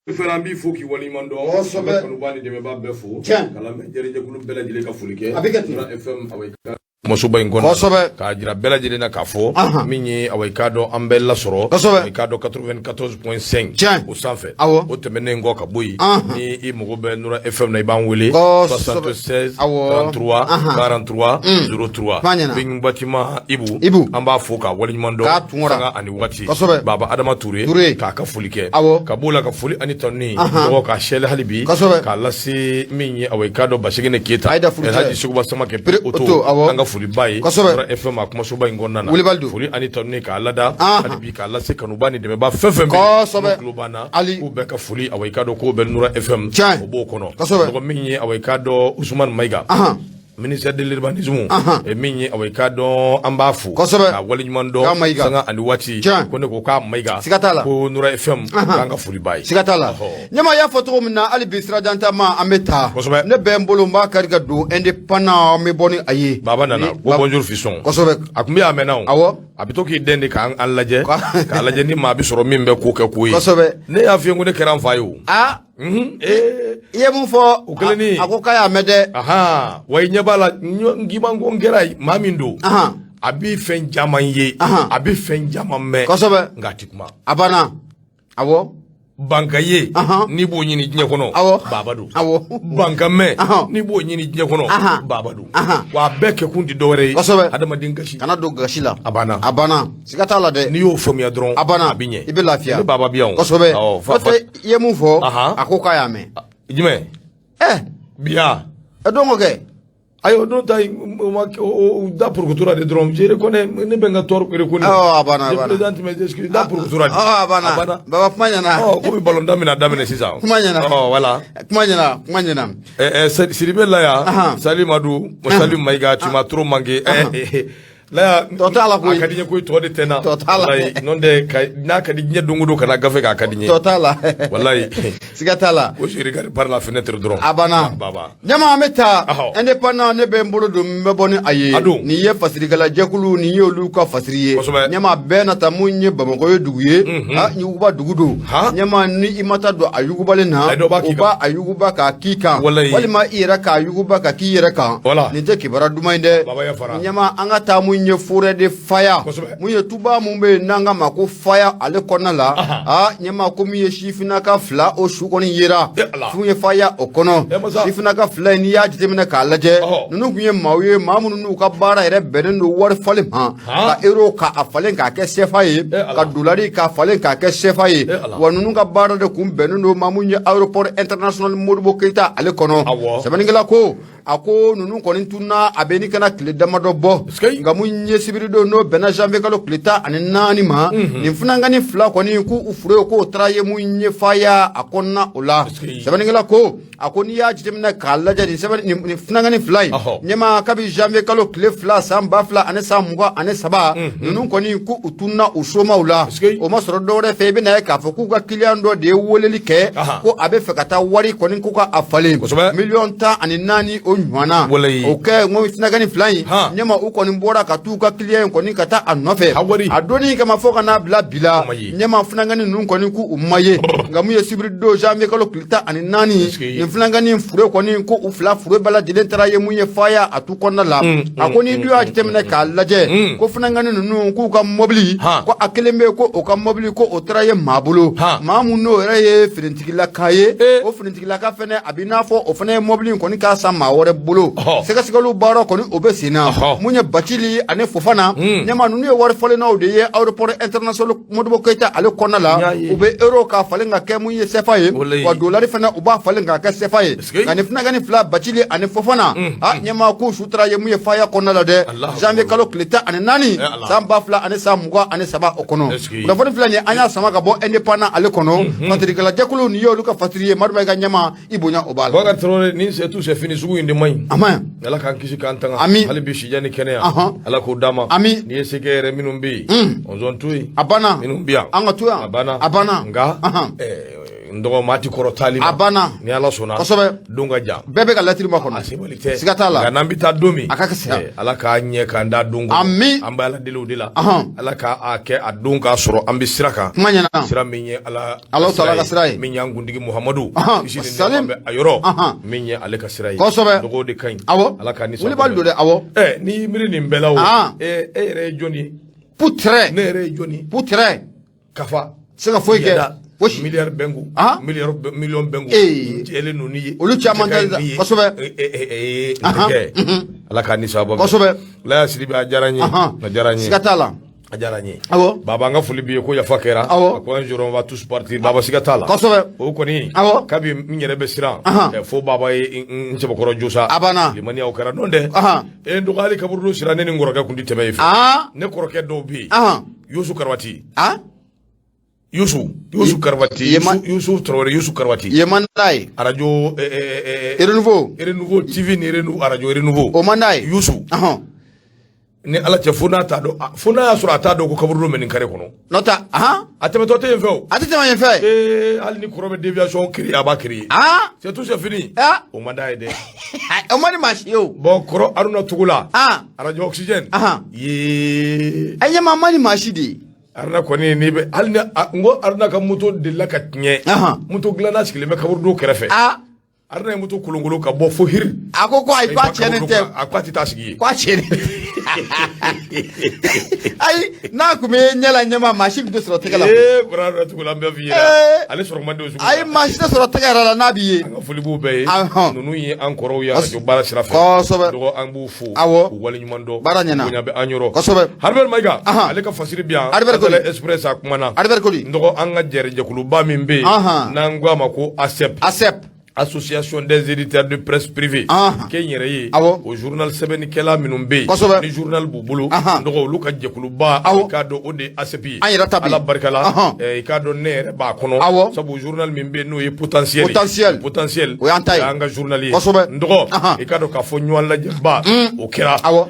Fɛn an b'i fo k'i waleɲuman dɔn. Kosɛbɛ. An bɛ kanubaa ni dɛmɛbaa bɛɛ fo. Tiɲɛ. Ka lamɛn jɛrijɛkulu bɛɛ lajɛlen ka foli kɛ. A bɛ kɛ ten. Nura FM awa i ka kumasoba in kɔnɔ. Kosɛbɛ. K'a jira bɛɛ lajɛlen na k'a fɔ. Ahan. Min ye awa i k'a dɔn an bɛɛ lasɔrɔ. Kosɛbɛ. I k'a dɔn 94.5. Tiɲɛ. O sanfɛ. Awɔ. O tɛmɛnen kɔ ka bɔ yen. Ahan. Ni i mago bɛ Nura FM na i b'an wele. Kosɛbɛ. 76 Awɔ. 33 Ahan. 43 03. Kuma ɲɛna. Bing Batima Ibu. Ibu. An b'a fo k'a waleɲuman dɔn. K'a tunkara. Sanga ani waati. Kosɛbɛ. Baba Adama Ture. Ture. K'a ka foli kɛ. Awɔ. Ka b'o la ka foli ani tanuni. Ahan. Dɔgɔ k'a sɛli hali bi. Kosɛbɛ. K'a lase min ye awa i k'a dɔn Basigine Keyita. Ayida Furucɛ. Elhaji Seguba Samakɛ Pere Oto. Oto, awɔ. An ka foli ba ye. Kosɛbɛ. Nura FM a kumasoba in kɔnɔna na. Wulibali don. Foli ani tanuni k'a lada. Ahan. Hali bi k'a lase kanuba ni dɛmɛba fɛn fɛn bɛ yen. Kosɛbɛ. N'u tulo b'an na. Ali. K'u bɛɛ ka foli awa i k'a dɔn k'o bɛ Nura FM. Tiɲɛ. O b'o kɔnɔ. Kosɛbɛ. Dɔgɔ min ye awa i k'a dɔn Usumani Mayiga. Ahan. Ministère de l'urbanisme Ahan. Min ye awa i k'a dɔn an b'a fo. Kosɛbɛ. K'a waleɲuman dɔn. K'a Mayiga. Sanga ani waati. Tiɲɛ. Ko ne ko k'a Mayiga. Siga t'a la. Ko Nura FM. Ahan. K'an ka foli b'a ye. Siga t'a la. Ɔhɔ. Ɲɛma y'a fɔ cogo min na, hali bi sirajantama an bɛ taa. Kosɛbɛ. Ne bɛ n bolo, n b'a kari ka don indépendant, an bɛ bɔ ni a ye. Baba nana Ni- ko bonjour fiston. Kosɛbɛ. A tun bɛ yan a mɛnna o. Awɔ. A bɛ to k'i dɛn de k'an an lajɛ. K'a lajɛ ni maa bɛ sɔrɔ min bɛ ko kɛ ko ye. Kosɛbɛ. Ne y'a f'i ye ko ne kɛra n fa ye o. Aa. Unhun ee. I ye mun fɔ? O kelen ni. A ko k'a y'a mɛn dɛ. Ahan wa i ɲɛ b'a la n k'i ma ko n kɛra maa min don. Ahan. A bɛ fɛn caman ye. Ahan. A bɛ fɛn caman mɛn. Kosɛbɛ. Nka a ti kuma. A banna. Awɔ. Banka ye. Ahan. N'i b'o ɲini diɲɛ kɔnɔ. Awɔ. Baba don. Awɔ. Banka mɛn. Ahan. N'i b'o ɲini diɲɛ kɔnɔ. Ahan. Baba don. Ahan. Wa a bɛɛ kɛkun ti dɔwɛrɛ ye. Kosɛbɛ. Adamaden gasi. Kana don gasi la. A banna. A banna. Siga t'a la dɛ. N'i y'o faamuya dɔrɔn. A banna. A bɛ ɲɛ. I bɛ lafiya. Ne baba bɛ yan o. Kosɛbɛ. Awɔ. N'o tɛ i ye mun fɔ? Ahan. A ko k'a y'a mɛn. Jumɛn? Ɛ. Biya. Ɛ don ko kɛ. Ayi o don ta in, o ma o da porokotora de dɔrɔn je reconnais ne bɛ n ka tort reconnu. Awɔ, a banna, a Je banna. présente mes excuses da porokotora de. Ɔ a banna. A banna. Baba kuma ɲɛna. Ɔ komi ballon daminɛ daminɛ sisan. Kuma ɲɛna. Ɔ voilà. Kuma ɲɛna, kuma ɲɛna. Ɛ ɛ Sidibe Laya. Ahan. Salut Madou. Salut Mayiga, tu m'as trop manqué. Ɛ ɛ Laya. Tɔ t'a la koyi. A ka di n ye koyi tɔ de tɛ n na. Tɔ t'a la. Walayi n'o tɛ ka n'a ka di diɲɛ don o don ka na gafe kɛ a ka di n ye. Tɔ t'a la. Walayi. Siga t'a la. Ko je regarde par la fenêtre dɔrɔn. A banna. Baba. Ɲama an bɛ taa. Ahɔ. Indépendant ne bɛ n bolo don n bɛ bɔ ni a ye. A don. Nin ye fasirikɛla jɛkulu nin ye olu ka fasiri ye. Kosɛbɛ. Ɲama bɛɛ na taa mun ye Bamakɔ ye dugu ye. Ah yuguba dugu don. Han. Ɲama ni i ma taa don a yugubalen na. Ayi, dɔ b'a k'i O b'a a yuguba k'a k'i kan. Walayi. Walima i yɛrɛ k'a yuguba ka k'i yɛrɛ kan. Voilà. Nin tɛ kibaruya duman ye dɛ. Baba yafara. Ɲama an ka taa mun ye forêt de Faya. Kosɛbɛ. Mun ye tuba mun bɛ yen n'an k'a ma ko Faya ale kɔnɔna la. Ah ɲama ko min ye sifinnaka fila o su kɔni yera. Eh, Ala. Mun ye Faya o kɔnɔ. Eh, masa. Sifinnaka fila in n'i y'a jateminɛ k'a lajɛ. Ɔhɔ. Ninnu tun ye maaw ye maa minnu n'u ka baara yɛrɛ bɛnnen don wari falen ma. Han. Ka euro ka a falen k'a kɛ CFA ye. Eh, Ala. Ka dolari k'a falen k'a kɛ CFA ye. Eh, Ala. Wa ninnu ka baara de kun bɛnnen don maa mun ye aéroport international Modibo Keyita ale kɔnɔ. Awɔ. Sɛbɛnnikɛla ko a ko ninnu kɔni tununa a bɛ ni kana tile damadɔ bɔ. Sikei. Nka mun ye sibiridon n'o bɛnna janvier kalo tile 14 ma. Nin funankɛnin fila kɔni k'u fure k'o taara ye mun ye Faya a kɔnɔna o la. Sikei. Sɛbɛnnikɛla ko a ko n'i y'a jateminɛ k'a lajɛ nin sɛbɛn nin funankɛnin fila in. Ɔhɔ. Ɲɛma kabi janvier kalo tile 2 san 2023 ninnu kɔni k'u tununa u somaw la. Sikei. O ma sɔrɔ dɔwɛrɛ fɛ i bɛna ye k'a fɔ k'u ka client dɔ de ye weleli kɛ. Aha. Ko a bɛ fɛ ka taa wari kɔni ko ka a falen. Kosɛbɛ. Miliyɔn 14 o ɲɔgɔnna. Walayi. O kɛ n ko funankɛnin fila in. Han. Ɲɛma u kɔni bɔra ka t'u ka client in kɔni ka taa a nɔfɛ. A wari. A donni kama fo ka n'a bila bi la. O ma ye. Ɲɛma funankɛnin ninnu kɔni k'u ma ye. Nka mun ye sibiridon janvier kalo tile 14. Sikei. Nin funankɛnin fure kɔni ko u fila fure bɛɛ lajɛlen taara ye mun ye Faya a tu kɔnɔna la. A ko n'i dun y'a jateminɛ k'a lajɛ. Ko funankɛnin ninnu k'u ka mɔbili. Han. Ko a kelen bɛ yen ko o ka mɔbili ko o taara ye maa bolo. Han. Maa mun n'o yɛrɛ ye finitigilaka ye. Eh. O finitigilaka fɛnɛ a b'i n'a fɔ o fɛnɛ ye mɔbili in kɔni k'a san maa wɛrɛ bolo. Ɔhɔ. Sɛgɛsɛgɛliw baara kɔni o bɛ sen na. Ɔhɔ. Mun ye Bacili ani Fofana. Ɲɛma ninnu ye wari falennaw de ye aéroport international Modibo Keyita ale kɔnɔna la. N y'a ye. U bɛ euro k'a falen ka kɛ mun ye CFA ye. Walayi. Wa dolari fɛnɛ u b'a falen k'a kɛ CFA ye. Sikei. Nka nin funankɛnin fila Bacili ani Fofana. A ɲɛma k'u su taara ye mun ye Faya kɔnɔna la dɛ. Alahu Janvier kalo tile 14 Eh, Ala. san 2023 o kɔnɔ. Sikei. Kunnafoni filɛ nin ye an y'a sama ka bɔ indépendant ale kɔnɔ. Fasirikɛla jɛkulu nin y'olu ka fasiri ye Madu Mayiga ɲɛma i bonya o b'a la. Bakari Traoré ni c'est tout c'est fini sugu in de man ɲi. A ma ɲi. Ala k'an kisi k'an tanga. Ami. Hali bi sijan ni kɛnɛya. Ahan. Ala k'o d'an ma. Ami. N'i ye se kɛ yɛrɛ minnu bɛ yen. On to yen. A banna. Minnu bɛ yan. An ka to yan. A banna. A banna. Nka. Ahan. Ɛɛ N dɔgɔ maa ti kɔrɔ taali ma. A banna. Ni Ala sɔnna. Kosɛbɛ. Don ka jan. Bɛɛ bɛ ka lɛtiri makɔnɔ. A sebali tɛ. Siga t'a la. Nka n'an bɛ taa don min. A ka kɛ Ala k'a ɲɛ k'an da don kɔnɔ. Ami. An bɛ Ala deli o de la. Ɔhɔn. Ala k'a kɛ a don k'a sɔrɔ an bɛ sira kan. Kuma ɲɛna. Sira min ye Ala. Alahu taala ka sira ye. Min y'an kuntigi Muhamadu. Ɔhɔn. Kisi ni Salim. nɛɛma bɛ a yɔrɔ. Ɔhɔn. Min ye ale ka sira ye. Kosɛbɛ. Dɔgɔw de ka ɲi. Awɔ. Ala k'a ni Wulibali don dɛ, awɔ. Ɛ n'i y'i miiri nin bɛɛ la o. An. E yɛrɛ ye jɔn ye? Putrɛ. Ne yɛrɛ ye jɔn ye? Putrɛ. Kafa. Se ka foyi kɛ. Yada. Fosi. Miliyari bɛ n kun. Ah. Miliyɔn bɛ n kun. Ee. N jɛlen don n'i ye. Olu caman Cɛ ka ɲi tɛ n'i ye. kosɛbɛ. N Ahan. terikɛ. Ala k'a ni sababa bɛn. Kosɛbɛ. Laya Sidibe a diyara n ye. Ahan. A diyara n ye. Siga t'a la. A diyara n ye. Awɔ. Baba an ka foli b'i ye ko yafa kɛra. Awɔ. A ko un jour on va tous partir. Baba siga t'a la. Kosɛbɛ. O kɔni. Awɔ. Kabi n yɛrɛ bɛ siran. Ahan. Fo baba ye n cɛbakɔrɔ jo sa. A banna. Limaniyaw kɛra n'o tɛ. Ahan. N dɔgɔ hali kaburudo sira ne ni n kɔrɔkɛ kun tɛ tɛmɛ yen fɛ. Aa. Ne kɔrɔkɛ dɔw bɛ yen. Ahan. Yusu Karabati. Aa. Yusu Karabati. Ye ma- Yusu Tarawele Yusu Karabati. Ye man d'a ye. Arajo Renouveau. Renouveau TV ni Renouveau arajo Renouveau. O man d'a ye. Yusu. Ahan. Ni Ala cɛ fo n'a t'a dɔn fo n'a y'a sɔrɔ a t'a dɔn ko kaburudo bɛ nin kare kɔnɔ. N'o tɛ ahan. A tɛmɛtɔ tɛ yen fɛ o. A tɛ tɛmɛ yen fɛ. Ee hali ni kɔrɔ bɛ déviation créer a b'a créer. Aa. C'est tout, c'est fini. Aa. O man d'a ye dɛ. O man di maa si ye o. Bon kɔrɔ Haruna Togola. Aa. Arajo Oxygène. Ahan. Yee. A ɲɛma a man di maa si de ye. Haruna kɔni n'i bɛ hali ni n ko Haruna ka moto delila ka tiɲɛ. Ahan. Moto dilanna sigilen bɛ kaburudo kɛrɛfɛ. Aa. Haruna ye moto kolonkolon ka bɔ fo hiri. A ko ayi k'a tiɲɛnen tɛ. A ko a tɛ taa sigi yen. K'a tiɲɛnen tɛ. Ayi n'a tun bɛ ɲɛ la ɲɛma maa si tun tɛ sɔrɔ tɛgɛ la. Ee kɔrɔ Haruna Togola an bɛ f'i ɲɛna. Ale sɔrɔ man di o sugu la. Ayi maa si tɛ sɔrɔ tɛgɛ yɛrɛ la n'a b'i ye. An ka foli b'u bɛɛ ye. Ahɔn. Ninnu ye an kɔrɔw ye arajo baara sira fɛ. Kosɛbɛ. Dɔgɔ an b'u fo. Awɔ. K'u waleɲuman dɔn. Baara ɲɛna. Bonya bɛ an yɔrɔ. Kosɛbɛ. Haribɛri Mayiga. Ahan. Ale ka fasiri bi yan. Haribɛri Koli. Azalaï Express a kumana. Haribɛri Koli. N dɔgɔ an ka jɛrɛjɛkuluba min bɛ yen. Ahan. N'an ko a ma ko ASEP. ASEP. Association des éditeurs de presse privée. Ahan. Kɛ n yɛrɛ ye. Awɔ. O journal sɛbɛnnikɛla minnu bɛ yen. Kosɛbɛ. Ni journal b'u bolo. Ahan. N dɔgɔ olu ka jɛkuluba. Awɔ. I k'a dɔn o de ye ASEP ye. An yɛrɛ ta bɛ yen. Ala barika la. Ahan. I k'a dɔn ne yɛrɛ b'a kɔnɔ. Awɔ. Sabu journal min bɛ yen n'o ye potentiel ye. Potentiel. Potentiel. O y'an ta ye. O y'an ka journal ye. Kosɛbɛ. N dɔgɔ. Ahan. I k'a dɔn k'a fɔ ɲɔgɔn lajɛba. O kɛra. Awɔ.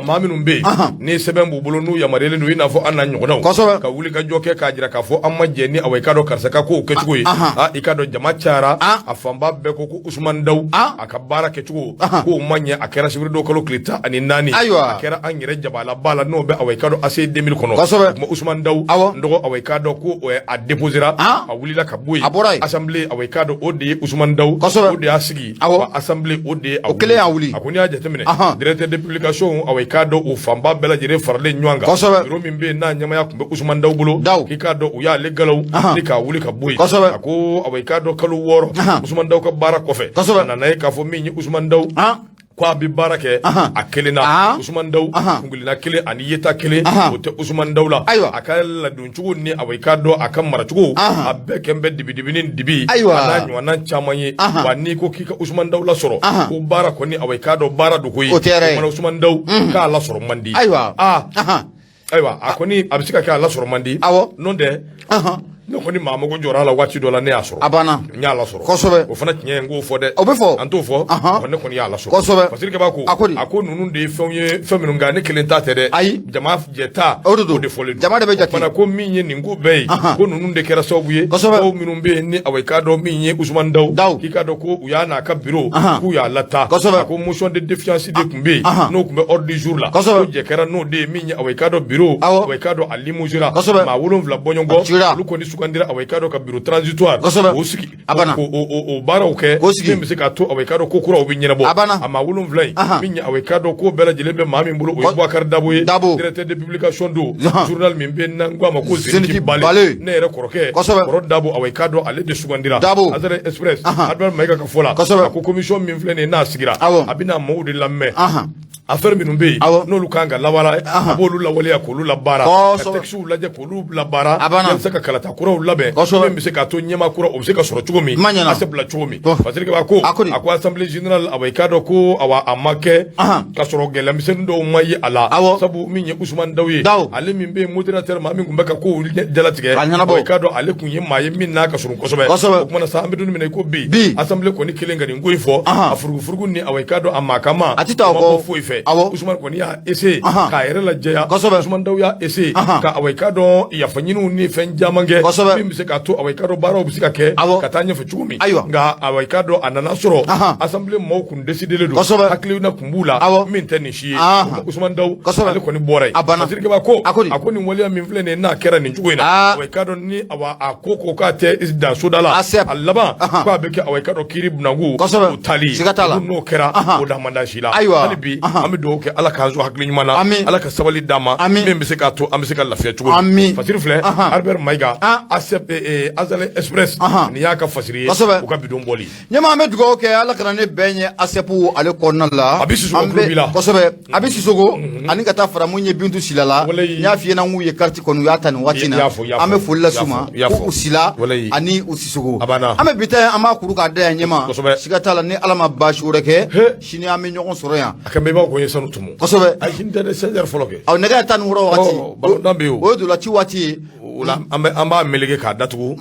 Maa minnu bɛ yen. Ahan. Ni sɛbɛn b'u bolo n'u yamaruyalen don i n'a fɔ an n'a ɲɔgɔnnaw. Kosɛbɛ. Ka wuli ka jɔ kɛ k'a jira k'a fɔ an ma jɛ ni awa i k'a dɔn karisa ka kow kɛcogo ye. Ahan. Ah, i k'a dɔn jama cayara. Ah. A fanba bɛɛ ko ko Usumani Dawu. Ah. A ka baara kɛcogo. Ahan. K'o ma ɲɛ a kɛra sibiridon kalo tile 14. Ayiwa. A kɛra an yɛrɛ jabalaba la n'o bɛ awa i k'a dɔn ACI 2000 kɔnɔ. Kosɛbɛ. O tuma Usumani Dawu. Awɔ. N dɔgɔ awa i k'a dɔn ko a déposera. Ah. A wulila ka bɔ yen. A bɔra yen. Assemblée awa i k'a dɔn o de ye Usumani Dawu. Kosɛbɛ. O de y'a sigi. Awɔ. Wa assemblée o de ye a O kelen y'a wuli. A ko n'i y'a jateminɛ. Ahan. Directeur de publication awa i k'a dɔn o fanba bɛɛ lajɛlen faralen ɲɔgɔn kan. Kosɛbɛ. Bureau min bɛ yen n'a ɲɛmaaya tun bɛ Usumani Dawu bolo. Dawu. K'i k'a dɔn u y'ale galaw. Ahan. Ni k'a wuli ka bɔ yen. Kosɛbɛ. A ko awa i k'a dɔn kalo 6. Ahan. Usumani Dawu ka baara kɔfɛ. Kosɛbɛ. A nana ye k'a fɔ min ye Usumani Dawu. An. Ko a bɛ baara kɛ Ahan. a kelen na Ahan. Usumani Dawu Ahan. kungilinna kelen ani yeta kelen Ahan. o tɛ Usumani Dawu la. Ayiwa. A ka ladoncogo ni awa i k'a dɔn a ka maracogo. Ahan. A bɛɛ kɛn bɛ dibidibi ni dibi. Ayiwa. A n'a ɲɔgɔnna caman ye. Ahan. Wa n'i ko k'i ka Usumani Dawu lasɔrɔ. Ahan. Ko baara kɔni awa i k'a dɔn baara don koyi. O tɛ yɛrɛ ye. O kumana Usumani Dawu k'a lasɔrɔ man di. Ayiwa. Aa. Ahan. Ayiwa a kɔni a bɛ se ka kɛ a lasɔrɔ man di. Awɔ. N'o tɛ. Ahan. Ne kɔni maa mago jɔra a la waati dɔ la ne y'a sɔrɔ. A banna. N y'a lasɔrɔ. Kosɛbɛ. O fana tiɲɛ ye n k'o fɔ dɛ. O bɛ fɔ. An t'o fɔ. Ahan. Wa ne kɔni y'a lasɔrɔ. Kosɛbɛ. Fasirikɛba ko. A ko di? A ko ninnu de ye fɛnw ye fɛn minnu nka ne kelen ta tɛ dɛ. Ayi. Jama jɛta. O de don. O de fɔlen don. Jama de bɛ jate. O fana ko min ye nin ko bɛɛ ye. Ahan. Ko ninnu de kɛra sababu ye. Kosɛbɛ. Dɔw minnu bɛ yen ni awa i k'a dɔn min ye Usumani Dawu. Dawu. K'i k'a dɔn ko u y'a n'a ka bureau. Ahan. K'u y'a lataa. Kosɛbɛ. A ko motion de défiance de tun bɛ yen. Ahan. N'o tun bɛ ordre du jour la. Kosɛbɛ. Ko jɛ kɛra n'o de ye min ye awa i k'a dɔn bureau. Awɔ. Awa i k'a dɔn a limogera. Kosɛbɛ. Maa 7 bɔɲɔgɔn. A cira. Olu kɔni sugandira awa i k'a dɔn ka bureau transitoire. Kosɛbɛ. K'o sigi. A banna. K'o o baaraw kɛ. K'o sigi. Min bɛ se k'a to awa i k'a dɔn ko kuraw bɛ ɲɛnabɔ. A banna. A maa 7 in. Ahan. Min ye awa i k'a dɔn ko bɛɛ lajɛlen bɛ maa min bolo o ye Kɔ- Boubacar Dabo ye. Dabo. Directeur de publication don. Ahan. Journal min bɛ yen n'an ko a ma ko Zénith Zénith Bale. Bale. Ne yɛrɛ kɔrɔkɛ. Kosɛbɛ. Kɔrɔ Dabo awa i k'a dɔn ale de sugandira. Dabo. Azalaï Express. Ahan. Adama Mayiga ka fɔ la. Kosɛbɛ. A ko commission min filɛ nin ye n'a sigira. Awɔ. A bɛna maaw de lamɛn. Ahan. Affaire minnu bɛ yen Awɔ. n'olu kan ka lawala Ahan. a b'olu lawaleya k'olu labaara ka Kosɛbɛ. textes lajɛ k'olu labaara A banna. walasa ka kalata kuraw labɛn Kosɛbɛ. min bɛ se k'a to ɲɛmaa kura o bɛ se ka sɔrɔ cogo min Kuma ɲɛna. a se bila cogo min Bon. Fasirikɛba ko A ko di? a ko assemblée générale awa i k'a dɔn ko awa a ma kɛ Ahan. ka sɔrɔ gɛlɛyamisɛnnin dɔw ma ye a la Awɔ. sabu min ye Usumani Dawu ye Dawu. ale min bɛ yen modérateur maa min tun bɛ ka kow jalatigɛ K'a ɲɛnabɔ. awa i k'a dɔn ale tun ye maa ye min n'a ka surun kosɛbɛ Kosɛbɛ. o kumana sa an bɛ don min na i ko bi Bi. assemblée kɔni kelen ka nin ko in fɔ Ahan. a furugufurugu ni awa i k'a dɔn a maa kama A tɛ taa o ma kɔ. bɔ foyi fɛ fɛ Usumani kɔni y'a essayer k'a yɛrɛ lajɛya. Usumani Dawu y'a essayer ka awa i k'a dɔn yafa ɲiniw ni fɛn caman kɛ min bɛ se k'a to awa i k'a dɔn baaraw bɛ se ka kɛ ka taa ɲɛfɛ cogo min. Nka awa i k'a dɔn a nana sɔrɔ assemblée maaw kun décidélen don, hakilina kun b'u la min tɛ nin si ye. Usumani Dawu ale kɔni bɔra yen. Fasirikɛba ko a ko nin waleya min filɛ nin ye, n'a kɛra nin cogo in na, awa i k'a dɔn ni awa a ko ko k'a tɛ dan soda la, a laban ko a bɛ kɛ awa i k'a dɔn kiiri bunanku o taali ye. N'o kɛra, o da man da si la. Hali bi an bɛ dugawu kɛ, Ala k'an sɔn hakili ɲuman na, Ala ka sabali d'an ma min bɛ se k'a to an bɛ se ka lafiya cogo min. Fasiri filɛ, Albert Mayiga, Azalɛ Express, nin y'a ka fasiri ye u ka bidon bɔli. Ɲɛma, an bɛ dugawu kɛ, Ala kana ne bɛn ye ASEP ale kɔnɔna la. A bɛ Sisoko tulo b'i la. Kosɛbɛ, a bɛ Sisoko ani ka taa fara mun ye Bintu Sila la. N y'a f'i ɲɛna k'u ye carte kɔni, u y'a ta nin waati in na. An bɛ foli lase u ma ko u Sila ani u Sisoko. An bɛ bi ta an b'a kuru k'a da yan ɲɛma. Siga t'a la, ni Ala ma baasi wɛrɛ kɛ, sini an bɛ ɲɔgɔn sɔrɔ yan. A kɛn bɛ i b'a fɔ ko n ye sanu tumu. Kosɛbɛ. Ayi, sini tɛ dɛ, 16 heures fɔlɔ kɛ. Awɔ, nɛgɛ 16 waati. Balontan bɛ yen o. O ye dolaci waati ye. O la an b'a meleke k'a datugu,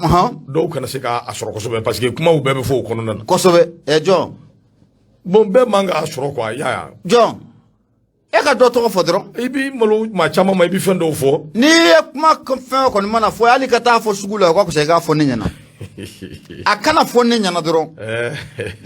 dɔw kana se k'a sɔrɔ kosɛbɛ, parce que kumaw bɛɛ bɛ fɔ o kɔnɔna na. Kosɛbɛ. Ɛ jɔn? Bon, bɛɛ man k'a sɔrɔ quoi, i y'a ye. Jɔn? E ka dɔ tɔgɔ fɔ dɔrɔn. I b'i malo maa caman ma, i bɛ fɛn dɔw fɔ. N'i ye kuma fɛn kɔni mana fɔ, hali ka taa fɔ sugu la, o ka fisa i k'a fɔ ne ɲɛna. A kana fɔ ne ɲɛna dɔrɔn.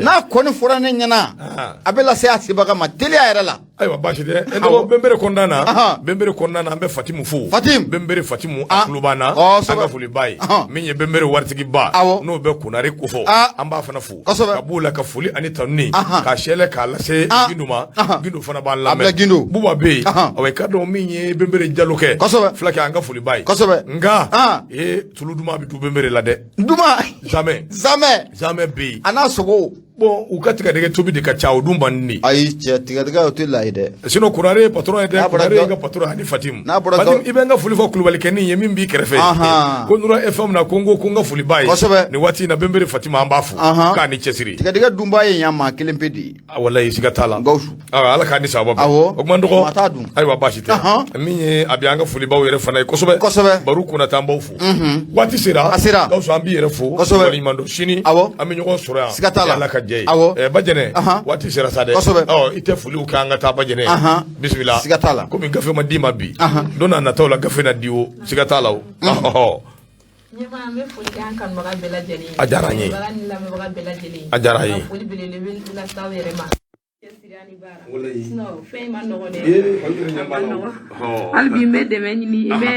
N'a kɔni fɔra ne ɲɛna, a bɛ lase a sebaga ma teliya yɛrɛ la. Ayiwa, baasi tɛ. N dɔgɔ, Benbere kɔnɔna na, Benbere kɔnɔna na, an bɛ Fatimu fo. Fatimu. Benbere Fatimu, a tulo b'an na. An ka foli b'a ye. Min ye Benbere waritigiba, n'o bɛ Konare kofɔ, an b'a fana fo. Ka b'o la, ka foli ani tanuni k'a sɛlɛ k'a lase Gindo ma. Gindo fana b'an lamɛn. Gindo. Buba bɛ yen. Awa, i k'a dɔn min ye Benbere Jalo kɛ. Fulakɛ, an ka foli b'a ye. Nka ee, tulu duman bɛ dun Benbere la dɛ. Duman. Zamɛ. Zamɛ. Zamɛ bɛ yen. A n'a sogo. Bon, u ka tigadɛgɛ tobi de ka ca, o dun man di. Ayi cɛ, tigadɛgɛ o tɛ layi dɛ. Sinon Konare ye patron ye dɛ, Konare ye n ka patron ani Fatimu. N'a bɔra Fatimu, i bɛ n ka foli fɔ Kulubalikɛnin ye min b'i kɛrɛfɛ. Ko Nura FM na, ko n ko ko n ka foli b'a ye. Nin waati in na, Benbere Fatimu, an b'a fo k'a ni cɛsiri. Tigadɛgɛ dunbaa ye yan maa kelen pe de ye. Walayi, siga t'a la. Gawusu. Ala k'a ni sababa bɛn. Awɔ. O kuma dɔgɔ. Maa t'a dun. Ayiwa, baasi tɛ. Min ye a bɛ an ka folibaw yɛrɛ fana ye kosɛbɛ. Kosɛbɛ. Baru Konate, an b'aw fo. Waati sera. A sera. Gawusu, an b'i yɛrɛ fo. Kosɛbɛ. Waleɲuman dɔn. Sini. Awɔ. An bɛ ɲɔgɔn sɔrɔ yan. Siga t'a la. Ala ka jɛ ye. Awɔ. Bajɛnɛ. Waati sera sa dɛ. Kosɛbɛ. Ɔ, i tɛ foliw kɛ, an ka taa Bajɛnɛ. Bisimila. Siga t'a la. Komi gafe ma d'i ma bi. Don n'a nataw la, gafe na di o. Siga t'a la o. Ɔhɔ. Ɲɛma, an bɛ foli kɛ an kanubaga bɛɛ lajɛlen ye. A diyara an ye. Kanubaga ni lamɛnbaga bɛɛ lajɛlen. A diyara an ye. Ka foli belebele lase aw yɛrɛ ma. Cɛsiri ani baara. Sinon fɛn in ma nɔgɔn dɛ. A ma nɔgɔn. Hali bi n bɛ dɛmɛ ɲini, n bɛ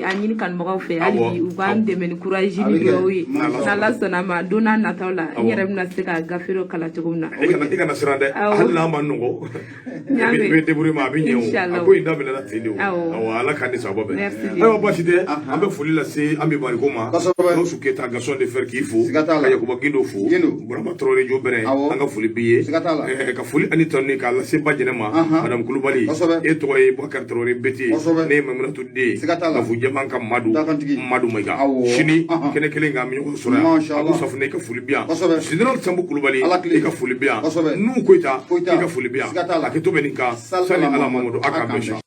a ɲini kanubagaw fɛ hali bi u k'an dɛmɛ ni courage ni dugawu ye. N'Ala sɔnna a ma, don n'a nataw la, n yɛrɛ bɛna se ka gafe dɔ kalan cogo min na. I kana siran dɛ. Hali n'a ma nɔgɔn. I bɛ débrouiller ma, a bɛ ɲɛ o. A ko in daminɛna ten de o. Awɔ, Ala k'an ni sababa bɛn. Ayiwa, baasi tɛ. An bɛ foli lase an bɛ Mariko ma. Gawusu Keyita, Gaston de Fer, k'i fo. Ka Yakuba Gindo fo. Burama Traoré Jo Bɛrɛ, an ka foli b'i ye. Ka foli ani tanuni k'a lase Bajɛnɛ ma. Madame Kulubali. E tɔgɔ ye Bakari Traoré Bete. Ne ye Mamunatu den ye. Ka fo jɛman ka Madu. Madu Mayiga. Sini kɛnɛ kelen kan, an bɛ ɲɔgɔn sɔrɔ yan. Abu Safunɛ, i ka foli bɛ yan. Général Sanbu Kulubali, i ka foli bɛ yan. Nuhu Koyita, i ka foli bɛ yan. Hakɛto bɛ nin kan. Sani Ala Mamadu, a k'an bɛn.